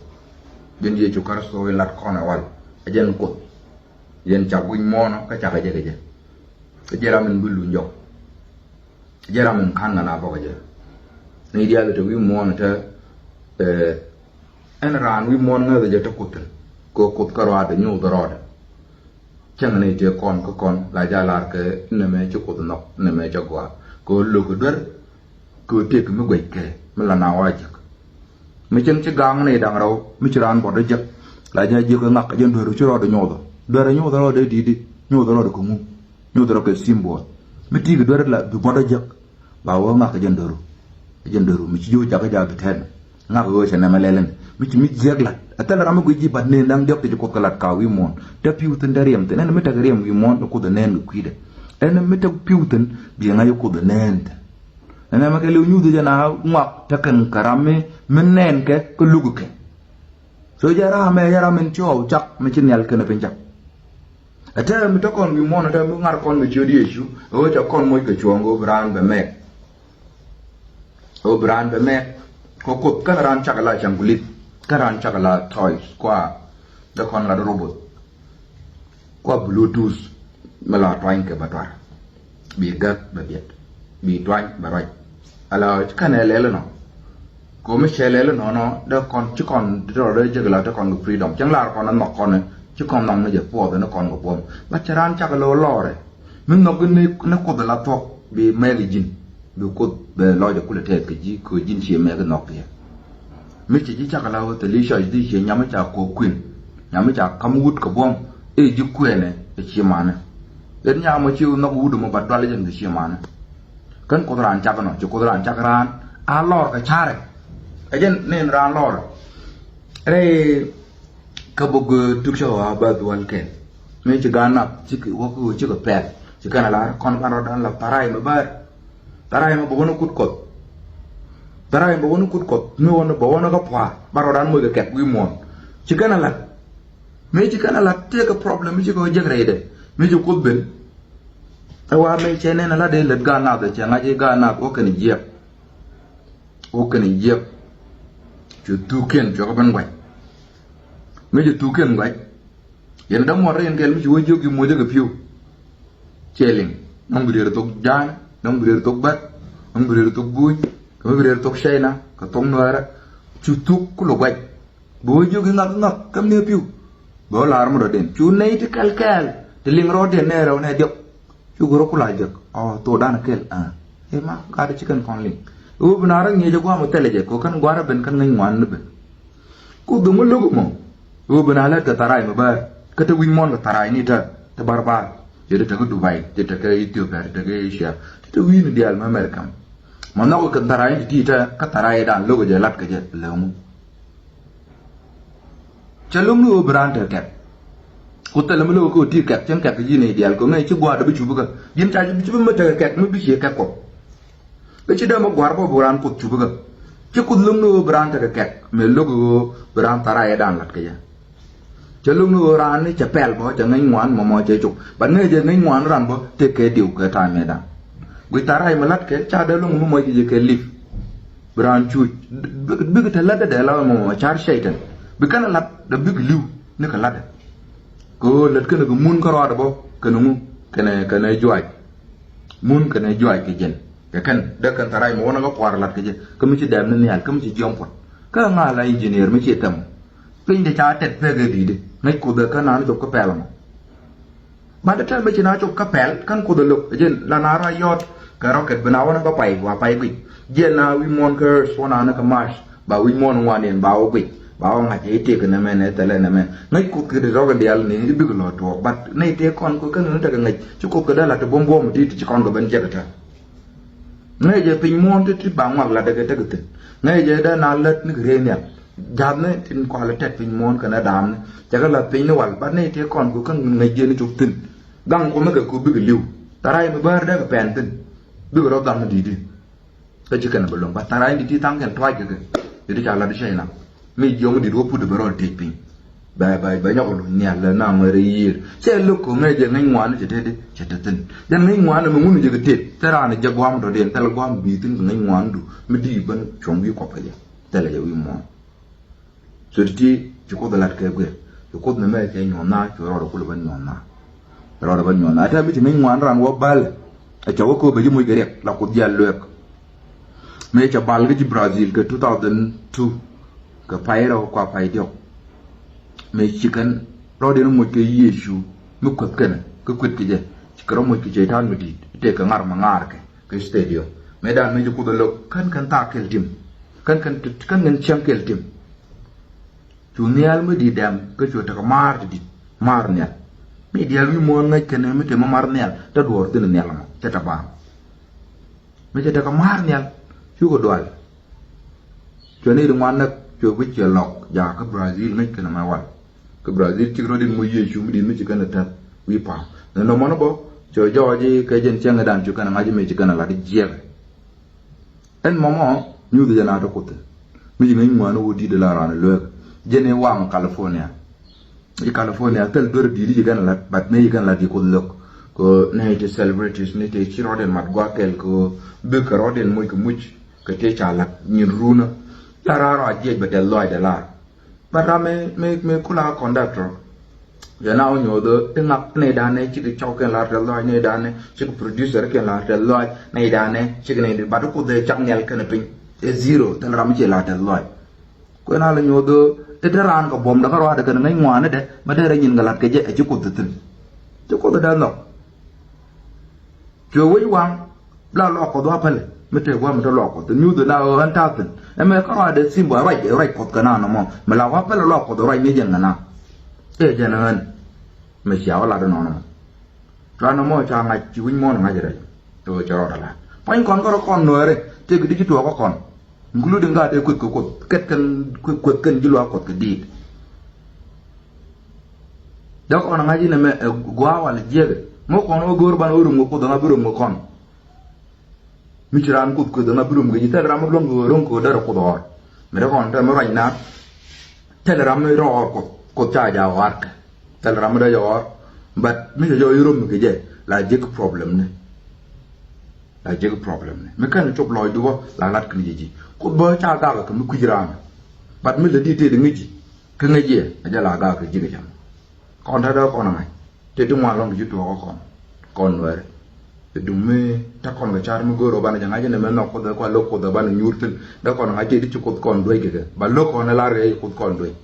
Jin Yecu Kritho ilat kɔn ɛ wal ɛ jɛn Kuoth. Yɛn cak wi̱c muɔ̱ɔ̱nɔ kä cakɛ jɛ kɛ jɛ. Kä jɛ ram in bi luny jɔk. Jɛ ram in ka̱n ŋa na bɔkɛ jɛ. Ni diaal te wi̱i̱ muɔ̱ɔ̱nɔ te, eh, ɛn raan wi̱i̱ muɔ̱ɔ̱n ŋäthɛ jɛ te Kuoth thi̱n. Kɛ Kuoth kä rɔaadɛ nyoth rɔɔdɛ. Cäŋ ni tëë kɔn kä kɔn la jɛ a lar kɛ nɛmɛ ci Kuoth nhɔk nɛmɛ cɛ gɔaa. Kɛ lo̱k duer kɛ tëëk mi guɛc kɛ mi la na wa jek. Mi cieŋ ci gaŋ ni da̱ŋ rɛw mi ci raan buɔt dee jek. La jɛ jiök ŋak jɛn duer ci rɔɔdɛ nyothɔ. Duer nyothɔ rɔɔdɛ di̱i̱di nyothɔ rɔɔdɛ kɛ ŋu. Nyothɔ rɔɔdɛ kɛ sim buɔt. Mi ti̱i̱ kɛ duer la bi buɔt dee jek. Ba wä ŋak jɛn duer. Jɛn duer mi ci jiök jakä jakä bi tɛn. Ŋak ɣöö cɛ nɛmɛ lɛlɛn mi ci mi jiɛk lat. Ɛ thɛl ram mi guic ji̱ bat neen da̱ŋ diɔk ti ci Kuoth kɛ lat ka wi̱i̱ muɔ̱ɔ̱n. Te pi̱w thi̱n te riɛm thi̱n ɛn mi te kɛ riɛm wi̱i̱ muɔ̱ɔ̱n Kuoth ɛ neen kɛ kui̱dɛ. Ɛn mi te pi̱w thi̱n bi ŋa̱c Kuoth ɛ neen thi̱n. Ɛn ɛmɛ kɛ liw nyuth jɛ na ŋuak te kɛn kɛ ram mi mi nɛn kɛ kɛ luk kɛ. So jɛ ram ɛ jɛ ram in ci ɣɔw cak mi ci nhial kɛn piny cak. Ɛ tɛɛr mi te kɔn wi̱i̱ muɔ̱ɔ̱n ɛ tɛɛr mi ŋa̱r kɔn mi ciöt Yecu ɛ ɣöö cɛ kɔn moc kɛ cuɔ̱ɔ̱ŋ ɣöö bi raan bɛ mɛɛk. Ɣöö bi raan bɛ mɛɛk kɛ Kuoth kɛn raan cak la caŋ kulit kɛn raan cak la toys kua dee kɔn lat robot. Kua Bluetooth mi la tuany kɛ bɛ tuar. Bi gäk bɛ biɛt. Bi tuany bɛ ruac. Ala ci kɛn ɛ lɛl inɔ. Komi cɛ lɛl inɔ nɔ dee kɔn ci kɔn dee tɔrɔ dee jek la te kɔn kɛ freedom. Cieŋ lar kɔn inɔ kɔn ci kɔn nɔŋ ni jɛ puɔth ni kɔn kɛ puɔth. Ba cɛ raan cak lo̱ lɔrɛ. Mi nhɔk ni ni Kuoth la thuɔk bi mɛk ji̱n. Bi Kuoth bɛ lɔc kulɛ tɛth kɛ ji̱ kɛ ji̱n ciɛ mɛk nhɔk yɛ. Mi ci ji̱ cak la wä thili cɔc di ci nyam ca kok kuin. Nyam ca kam wut kɛ buɔm i̱ ji̱ kuɛnɛ i̱ ci manɛ. Ɣet nyam ci nhɔk wut mɔ ba dual jɛn kɛ ci manɛ. Kän Kuoth raan cak nɔ ci Kuoth raan cak raan a lɔr kɛ carɛ. Ɛ jɛn nin raan lɔr rɛy kä buk tuk cä ɣɔaa bä dhuɔl kɛn. Mi ci gan nath ci kɛ wä kɛ wä ci kɛ pɛl ci kɛn a lar kɔn ban rɔ dan la paray mi bär. Tharay mɔ bɛ wä ni kut Kuɔth. Tharay mɔ bɛ wä ni kut Kuɔth mi wä ni bɛ wä ni kä pua̱a̱r ba rɔɔdan moc kɛ kɛk wi̱i̱ muɔ̱ɔ̱n. Ci kɛn a la̱t. Mëë ci kɛn a la̱t tëëkɛ problem mi ci kɛ wä jek rɛydɛ mi ci Kuoth ben. Ɛ wa mëë cɛ nɛn a la̱t dee lät gaat nath ɛ cɛ ŋa̱c i̱ gaat nath wä kɛn jiɛk. Wä kɛn jiɛk. Cu thukiɛn cuɛ kɛ ben gua̱c. Mëë ci thukiɛn gua̱c. Yɛn dämuɔr in kɛl mi ci wä jiök ji̱ muɔcä kɛ pi̱w. Ciɛ liŋ nɔŋ bi rier thok Ja̱a̱n nɔŋ bi rier thok Bät nɔŋ bi rier thok Buuc kɛ mi bi rier thok China kɛ thok Nuäärä. Cu thuk ku lɔ guac. Bi wä jiök ji̱ ŋak ŋak käm ni pi̱w. Bɛ wä la̱r mi dɔ̱diɛn cu nɛy ti kɛl kɛɛl ti liŋ rɔɔdiɛn nɛ rɛw nɛ diɔk. Cu gör ku la jek ɔ thokdan kɛl a ɛ ma gat ci kɛn kɔn liŋ. Ɣöö bi na rɔ ŋi̱eec ɛ gua̱a̱m ɔ thɛlɛ jɛ kɛ kɛn gua̱a̱r ɛ ben kɛn ŋäc ŋuan ni ben. Ku dhöŋ mi lo̱k mɔ ɣöö ben a lät kɛ tharay mi bäär kä te wi̱c muɔ̱ɔ̱n kɛ tharay ni tä te barbar. Te te kä Dubai te te kä Ethiopia te te kä Asia te te wi̱i̱ni diaal mi America. Mɔ nhɔk kɛ tharay ni ti ti tä kä tharay dan lo̱k jɛ lat kɛ jɛ lɛ ŋu. Cɛ lo̱k ni ɣöö bi raan tekɛ kɛk. Ku thilɛ mi lo̱k kɛ ɣöö ti kɛk cäŋ kɛk ji̱ ni diaal kɛ ŋäc ci gua̱a̱r dee bi cupi kä ji̱n ca bi cupi mi tekɛ kɛk mi bi cie kɛk kɔ. Kä ci dee mi gua̱r bä bi raan Kuoth cup ikä. Ci Kuoth lo̱ŋ ni ɣöö bi raan tekɛ kɛk mëë lo̱k ɣöö bi raan tharay ɛ dan la̱t kɛ jɛ. Cɛ lo̱ŋ ni ɣöö raan ni cɛ pɛl bä cɛ ŋäc ŋuan mɔmɔ cɛ cop. Bat ŋäc jɛ ŋäc ŋuan ran bä tëë kɛ diw kɛ ta̱a̱ mëë dan. Guic tharay mi la̱t kɛ ca dee lo̱ŋ mi mɔc kɛ jɛ kɛ li̱p. Bi raan cuc bikɛ te la̱t dee la mɔmɔ car cɛytɛn. Bi kɛn la̱t dee bikɛ li̱w ni kɛ la̱t dee. Kɛ ɣöö lät kɛn kɛ mun kä rɔɔdɛ bä kɛn ŋu kɛn kɛn juac. Mun kɛnɛ juac kɛ jɛn. Kɛ kɛn dee kɛn tharac mi wä ni kä puar lat kɛ jɛ kä mi ci dɛm ni nhial kä mi ci jiɔm puɔt. Kä ŋa la engineer mi ci thɛm. Piny de ca tɛt pek ɛ di̱i̱di ŋäc Kuoth ɛ kä naan cop kä pɛl mɔ. Ban de tɛl mi ci na cop kä pɛl kän Kuoth ɛ lo̱k ɛ jɛn la na ra yɔt kɛ rocket bi na wä ni kä pay wa pay guic. Jiɛn na wi̱c muɔ̱ɔ̱n kä earth wä na ni kä Mars ba wi̱c muɔ̱ɔ̱n ŋuan in ba wä guic ba wä ŋa̱c i̱ tëk nɛ mɛn ɛ thɛlɛ nɛ mɛn. Ŋäc Kuoth kɛ di rɔk in dial ni i̱ bikɛ lɔ tuɔɔk, but nɛy tëë kɔn kɛ kän ni tekɛ ŋäc ci Kuoth kɛ dee la ti buɔ̱m buɔ̱m ti ti ci kɔn kɛ ben jek ɛ tɛn. Ŋäcɛ piny muɔ̱ɔ̱n ti ti ba ŋuak lat dee kɛ tek thi̱n. Ŋäcɛ dee na lät ni kɛ rëë nhial. Ja̱thni tin kualɛ tɛt piny muɔ̱ɔ̱n kɛnɛ daamni cɛ kɛ lath piny ni wal, bat ni ti kɔn ku kä ŋäc jiɛn cop thi̱n. Gaŋ kumɛ kɛ ku bikɛ li̱w. Tharac mi bäär dee kɛ pɛn thi̱n. Bikɛ rɔ gaŋ di̱i̱di. Kä ci kɛn bɛ lo̱ŋ, bat tharac di̱t ti thaŋ kɛn tuac kɛ kɛ. Ti ti ca lat di cɛy na mi jiɔŋ di̱t wä put bɛ rɔ tëc piny. Bɛ bɛ bɛ nyɔk luny nhial lɛ na ŋäri yiër. Cɛ lo̱k kɛ ŋäc jɛ ŋäc ŋuan cɛ tëë di cɛ te thi̱n. Jɛn ŋäc ŋuan mi ŋun jɛ kɛ tëë thɛ raan jɛ guam dɔ̱diɛn thɛl guam bi thi̱n kɛ ŋäc ŋuan du mi di ben cuɔ̱ŋ wi̱i̱ kuɔp kɛ jɛ. Thɛlɛ jɛ wi̱i̱ muɔ̱ɔ̱n. So ti ti ci Kuoth lat kɛ guiɛ ci Kuoth ni mɛ kɛ nyuɔ̱n na ci rɔɔdɛ kulɛ ben nyuɔ̱n na. Rɔɔdɛ ben nyuɔ̱n na ɛ tɛ mi ci ŋäc ŋuan raan wä bal. Ɛ cɛ wä kööbɛ ji̱ moc kɛ riɛk la Kuoth jial luɛk. Mëë cɛ bal kä ji̱ Brazil kɛ two thousand two kɛ pay rɛw kua pay diɔk. Mëë ci kɛn rɔɔdiɛn moc kɛ Yecu mi kueth kɛnɛ kä kueth kɛ jɛ ci kɛ rɔ moc kɛ cɛy-tan mi di̱i̱t tëë kɛ ŋar mi ŋaar kɛ kɛ stadium. Mëë dan mëë ci Kuoth ɛ lo̱k kän kɛn thaak kɛl tim. Kän kɛn kän kɛn cäŋ kɛl tim. Cu nhial mi di̱i̱t dɛm kä cu tekɛ maar ti di̱t maar nhial. Mi diaal wi̱i̱ muɔ̱ɔ̱n ŋäc kɛn mi te mi mar nhial te duɔɔr thi̱n nhial mɔ cɛ te baaŋ. Mi cɛ tekɛ maar nhial cukɛ dual. Cuɛ ni di ŋuan näk cuɛ guic cɛ lɔk jakä Brazil ŋäc kɛn mɛ wal. Kä Brazil cik rɔ dit muc Yecu mi dit mi ci kɛn a täth wi̱i̱ pa̱a̱m ni nɔmɔ ni bä. Cuɛ jɔɔc kɛ jɛn cäŋ idan cu kɛn a ŋa̱c mi ci kɛn a lat jiɛkɛ. Ɛn mɔmɔ nyuth jɛ na ti Kuoth mi ci ŋäc ŋuan wä dit la ran luek. Jɛn i̱ waŋ California. I̱ California thil duer dit ci kɛn a lat, but ni ci kɛn a lat ci Kuoth lök. Kɛ ni ti celebrities ni ti ci rɔɔdiɛn mat gua̱a̱th kɛl kɛ bikɛ rɔɔdiɛn muc kɛ muc. Kɛ tëë ca la̱t nyin runä la raar rɔ a jiɛc bɛ tɛth lɔac dɛ laar. Bɛ ram mi mi mi kula conductor. Yɛ na wä nyuɔth i̱ ŋak nɛy danɛ cikɛ cɔw kɛn la̱r tɛth lɔac, nɛy danɛ cikɛ producer kɛn la̱r tɛth lɔac, nɛy danɛ cikɛ nɛy di bat i̱ Kuoth ɛ cak nhial kɛn piny. Ɛ zero thil ram mi ciɛ la̱r tɛth lɔac. Kuɛn a la nyuɔth i̱ te raan kɛ buɔ̱mdɛ kä ruaadɛ kɛn ŋäc ŋuanidɛ mɛ derɛ nyin kɛ la̱t kɛ jɛ ɛ ci Kuoth thi̱n. Ci Kuoth dee nhɔk. Cuɛ wec waŋ la luak Kuɔth wa pälɛ mi te gua̱a̱m mi te luak Kuɔth nyuuth na ɣän ta̱a̱ thi̱n. Ɛmɛ kä ruaadɛ simba ruac ruac Kuɔth kɛ na nɔmɔ mi la wa pälɛ luak Kuɔth ruac ni jɛn kɛ na. Ɛ jɛn ɣän mɛ cia wä lat inɔnɔ mɔ. Cua nɔmɔ ca ŋa̱c ci wi̱ny muɔ̱ɔ̱n ŋa̱c rɛc. Ɛ ɣöö cɛ rɔɔdɛ lat puɔ̱ny kɔn kä rɔ kɔn nuɛɛri tëëk di ci tuɔɔk kä kɔn. Including gaat ëë kueth kɛ Kuoth kɛt kɛn kueth kɛn ji̱ luaak Kuɔth kɛ diit. Dee kɔn ŋa̱c inɛ mɛ ɛ gua̱a̱ wal jiɛkɛ. Ŋä kɔn wä go̱o̱r ban wä rum kɛ Kuoth ŋa bi rum kɛ kɔn. Mi ci raan Kuoth kueth ŋa bi rum kɛ ji̱ thɛl ram mi luäŋ kɛ ɣöö ro̱ŋ kɛ ɣöö derɛ Kuoth ɣɔr. Mi dee kɔn tɛm mi ruac na thɛl ram mi rɔ ɣɔr Kuoth, Kuoth ca jaa ɣɔr kɛ. Thɛl ram mi dee jɛ ɣɔr. But mi cɛ jɔɔc i̱ rom mi kɛ jɛ la jek problem ni. La jek problem ni mi kɛn cop lɔcdu bä la lat kɛ ni ji̱ ji̱ Kuoth bä ca gak kɛ mi kui̱c raan. But mi lät i̱ tëë di ŋi̱ci kä ŋäc yɛ a jɛ la gak kɛ ji̱ kɛ cam. Kɔn te dee kɔn a ŋa̱c tëë ti ŋuan lɔŋ kɛ ji̱ tuɔɔk kä kɔn. Kɔn nuɛɛri. Duŋ mi te kɔn kɛ car mi go̱o̱r ɔ banɛ jɛ ŋa̱c ni mɛ nhɔk Kuoth ɛ kua lo̱k Kuoth ɛ banɛ nyuur thi̱n dee kɔn ŋa̱c tëë ti ci Kuoth kɔn duec kɛ kɛ ba lo̱k kɔn ɛ lar kɛ ci Kuoth kɔn duec.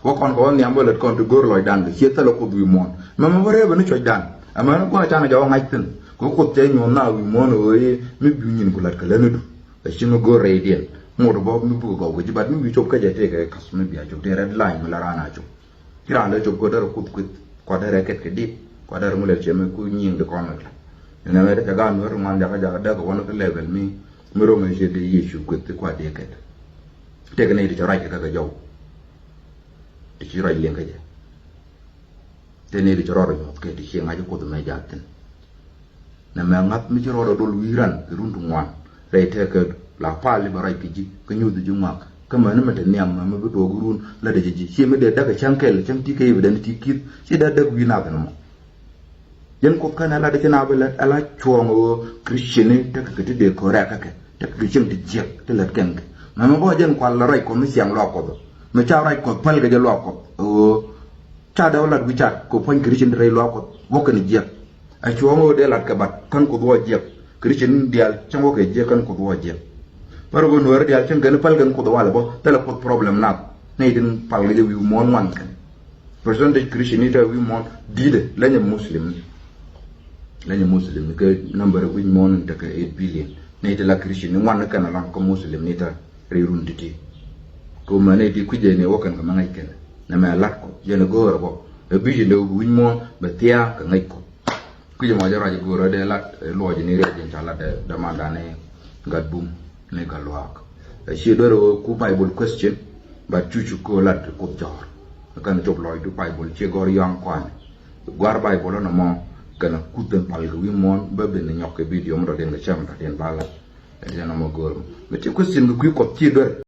Wä kɔn kɛ wä nhiam bä lät kɔn ti go̱o̱r lɔcdan kɛ ciɛ thilɛ Kuoth wi̱i̱ muɔ̱ɔ̱n mɛmɛ bä rɛɛp ni cuɔcdan. Ɛmɛn gua̱a̱c canɛ jɛ wä ŋa̱c thi̱n kɛ Kuoth cɛ nyuɔ̱th na wi̱i̱ muɔ̱ɔ̱n ɣöö i̱ mi bi̱i̱ nyin ku la̱t kɛ lätnidu. Ɛ ci mi go̱o̱r rɛydiɛn ŋot bä mi bukɛ gɔw kɛ ji̱ bat mi wi̱i̱ cop kä jɛ tëëkɛ kath mi bia cop tëë red line mi la raan a cop. Ci raan dee cop kɛ dee rɛ Kuoth kueth kua dee rɛ kɛt kɛ dit kua dee rɛ ŋulɛ ciɛ mi ku nyiŋ di kɔn kɛ. Ɛn ɛmɛ dee cɛ gaat nuɛr ŋuan jakä jakä dee kɛ wä ni kä level mi mi ro̱ŋ ɛ ciɛ dee Yecu kueth ti kua dee kɛt. Tëëkɛ nɛy ti cɛ ruac kɛ kɛ kɛ jɔw. Ti ci ruac liŋ kä jɛ. Te nɛy ti ci rɔɔdɛ nyuɔth kɛ ti ci ŋa̱c Kuoth mɛ jal thi̱n. Nɛ mɛ ŋa̱th mi ci rɔɔdɛ dol wi̱i̱ ran kɛ run ti ŋuan rɛy tɛkɛ la pal i̱ bɛ ruac kɛ ji̱ kä nyuuth ji̱ ŋuak kä mäni mɛ te nhiam mɛ mi bi tuɔɔk run lätdɛ jɛ ji̱ ci mi dee däk kɛ cäŋ kɛl cäŋ ti kɛ i̱ bi dɛn ti ki̱th ci dee däk wi̱i̱ nath ni mɔ. Jɛn Kuoth kɛn ala dee ci na bi lät ala cuɔ̱ɔ̱ŋ ɣöö Christian ni tekɛ kɛ ti dee ko̱rɛ kä kɛ tekɛ kɛ cieŋ ti jiäk ti lät kɛn kɛ. Mɛmɛ bä jɛn kual la ruac Kuɔth mi ciaŋ luaak Kuɔth ɔ. Mi ca ruac Kuɔth päl kɛ jɛ luaak Kuɔth ɣöö ca dee wä lat wi̱i̱ cat kɛ puɔ̱ny Christian ti rɛy luaak Kuɔth wäkɛ ni jiäk. A cuɔ̱ɔ̱ŋ ɣöö dee lat kɛ bat kän Kuoth wä jiäk. Christian diaal cäŋ wä kɛ jiɛk kɛn Kuoth wä jiɛk. Bä rɔ bä Nuäär diaal cäŋ kɛn päl kɛn Kuoth walɛ bä thilɛ Kuoth problem nath. Nɛy tin pal kɛ jɛ wi̱i̱ muɔ̱ɔ̱n ŋuan kɛn. Percentage Christian ni te wi̱i̱ muɔ̱ɔ̱n di̱i̱dɛ leny ɛ Muslim ni. Leny ɛ Muslim ni kɛ number wi̱i̱ muɔ̱ɔ̱n ni tekɛ eight billion. Nɛy ti la Christian ni ŋuan ni kɛn alɔŋ kä Muslim ni te rɛy run ti̱ti̱. Kɛ mɛ nɛy ti kui̱c jɛ ni wä kɛn kɛ mɛ ŋäc kɛn. Nɛ mɛ lat kɔ jɛn ɛ go̱o̱rɛ bä. Ɛ vision de wi̱i̱ muɔ̱ɔ̱n bɛ thia̱a̱ŋ kɛ ŋäc kɔ. Kui̱c ɛmɔ jɛ ruac go̱o̱rä dee lat, eh, luɔc ni riac in ca lat, eh, dämandan ni gat bum ni gat luaak. Eh, ci duer ku Bible question, but cucu ko lat Kuoth jɔr. Kan cop lɔcdu Bible ci gɔr yɔaŋ kuany. Guar Bible nɔmɔ kɛn kuth in pal kɛ wi̱i̱ muɔ̱ɔ̱n bä ben nyɔk kɛ video mi dɔ̱diɛn kɛ cam dɔ̱diɛn ba lat. Eh, jɛ nɔmɔ go̱o̱r. Mɛ ci question bi kui̱ Kuɔth ci duer.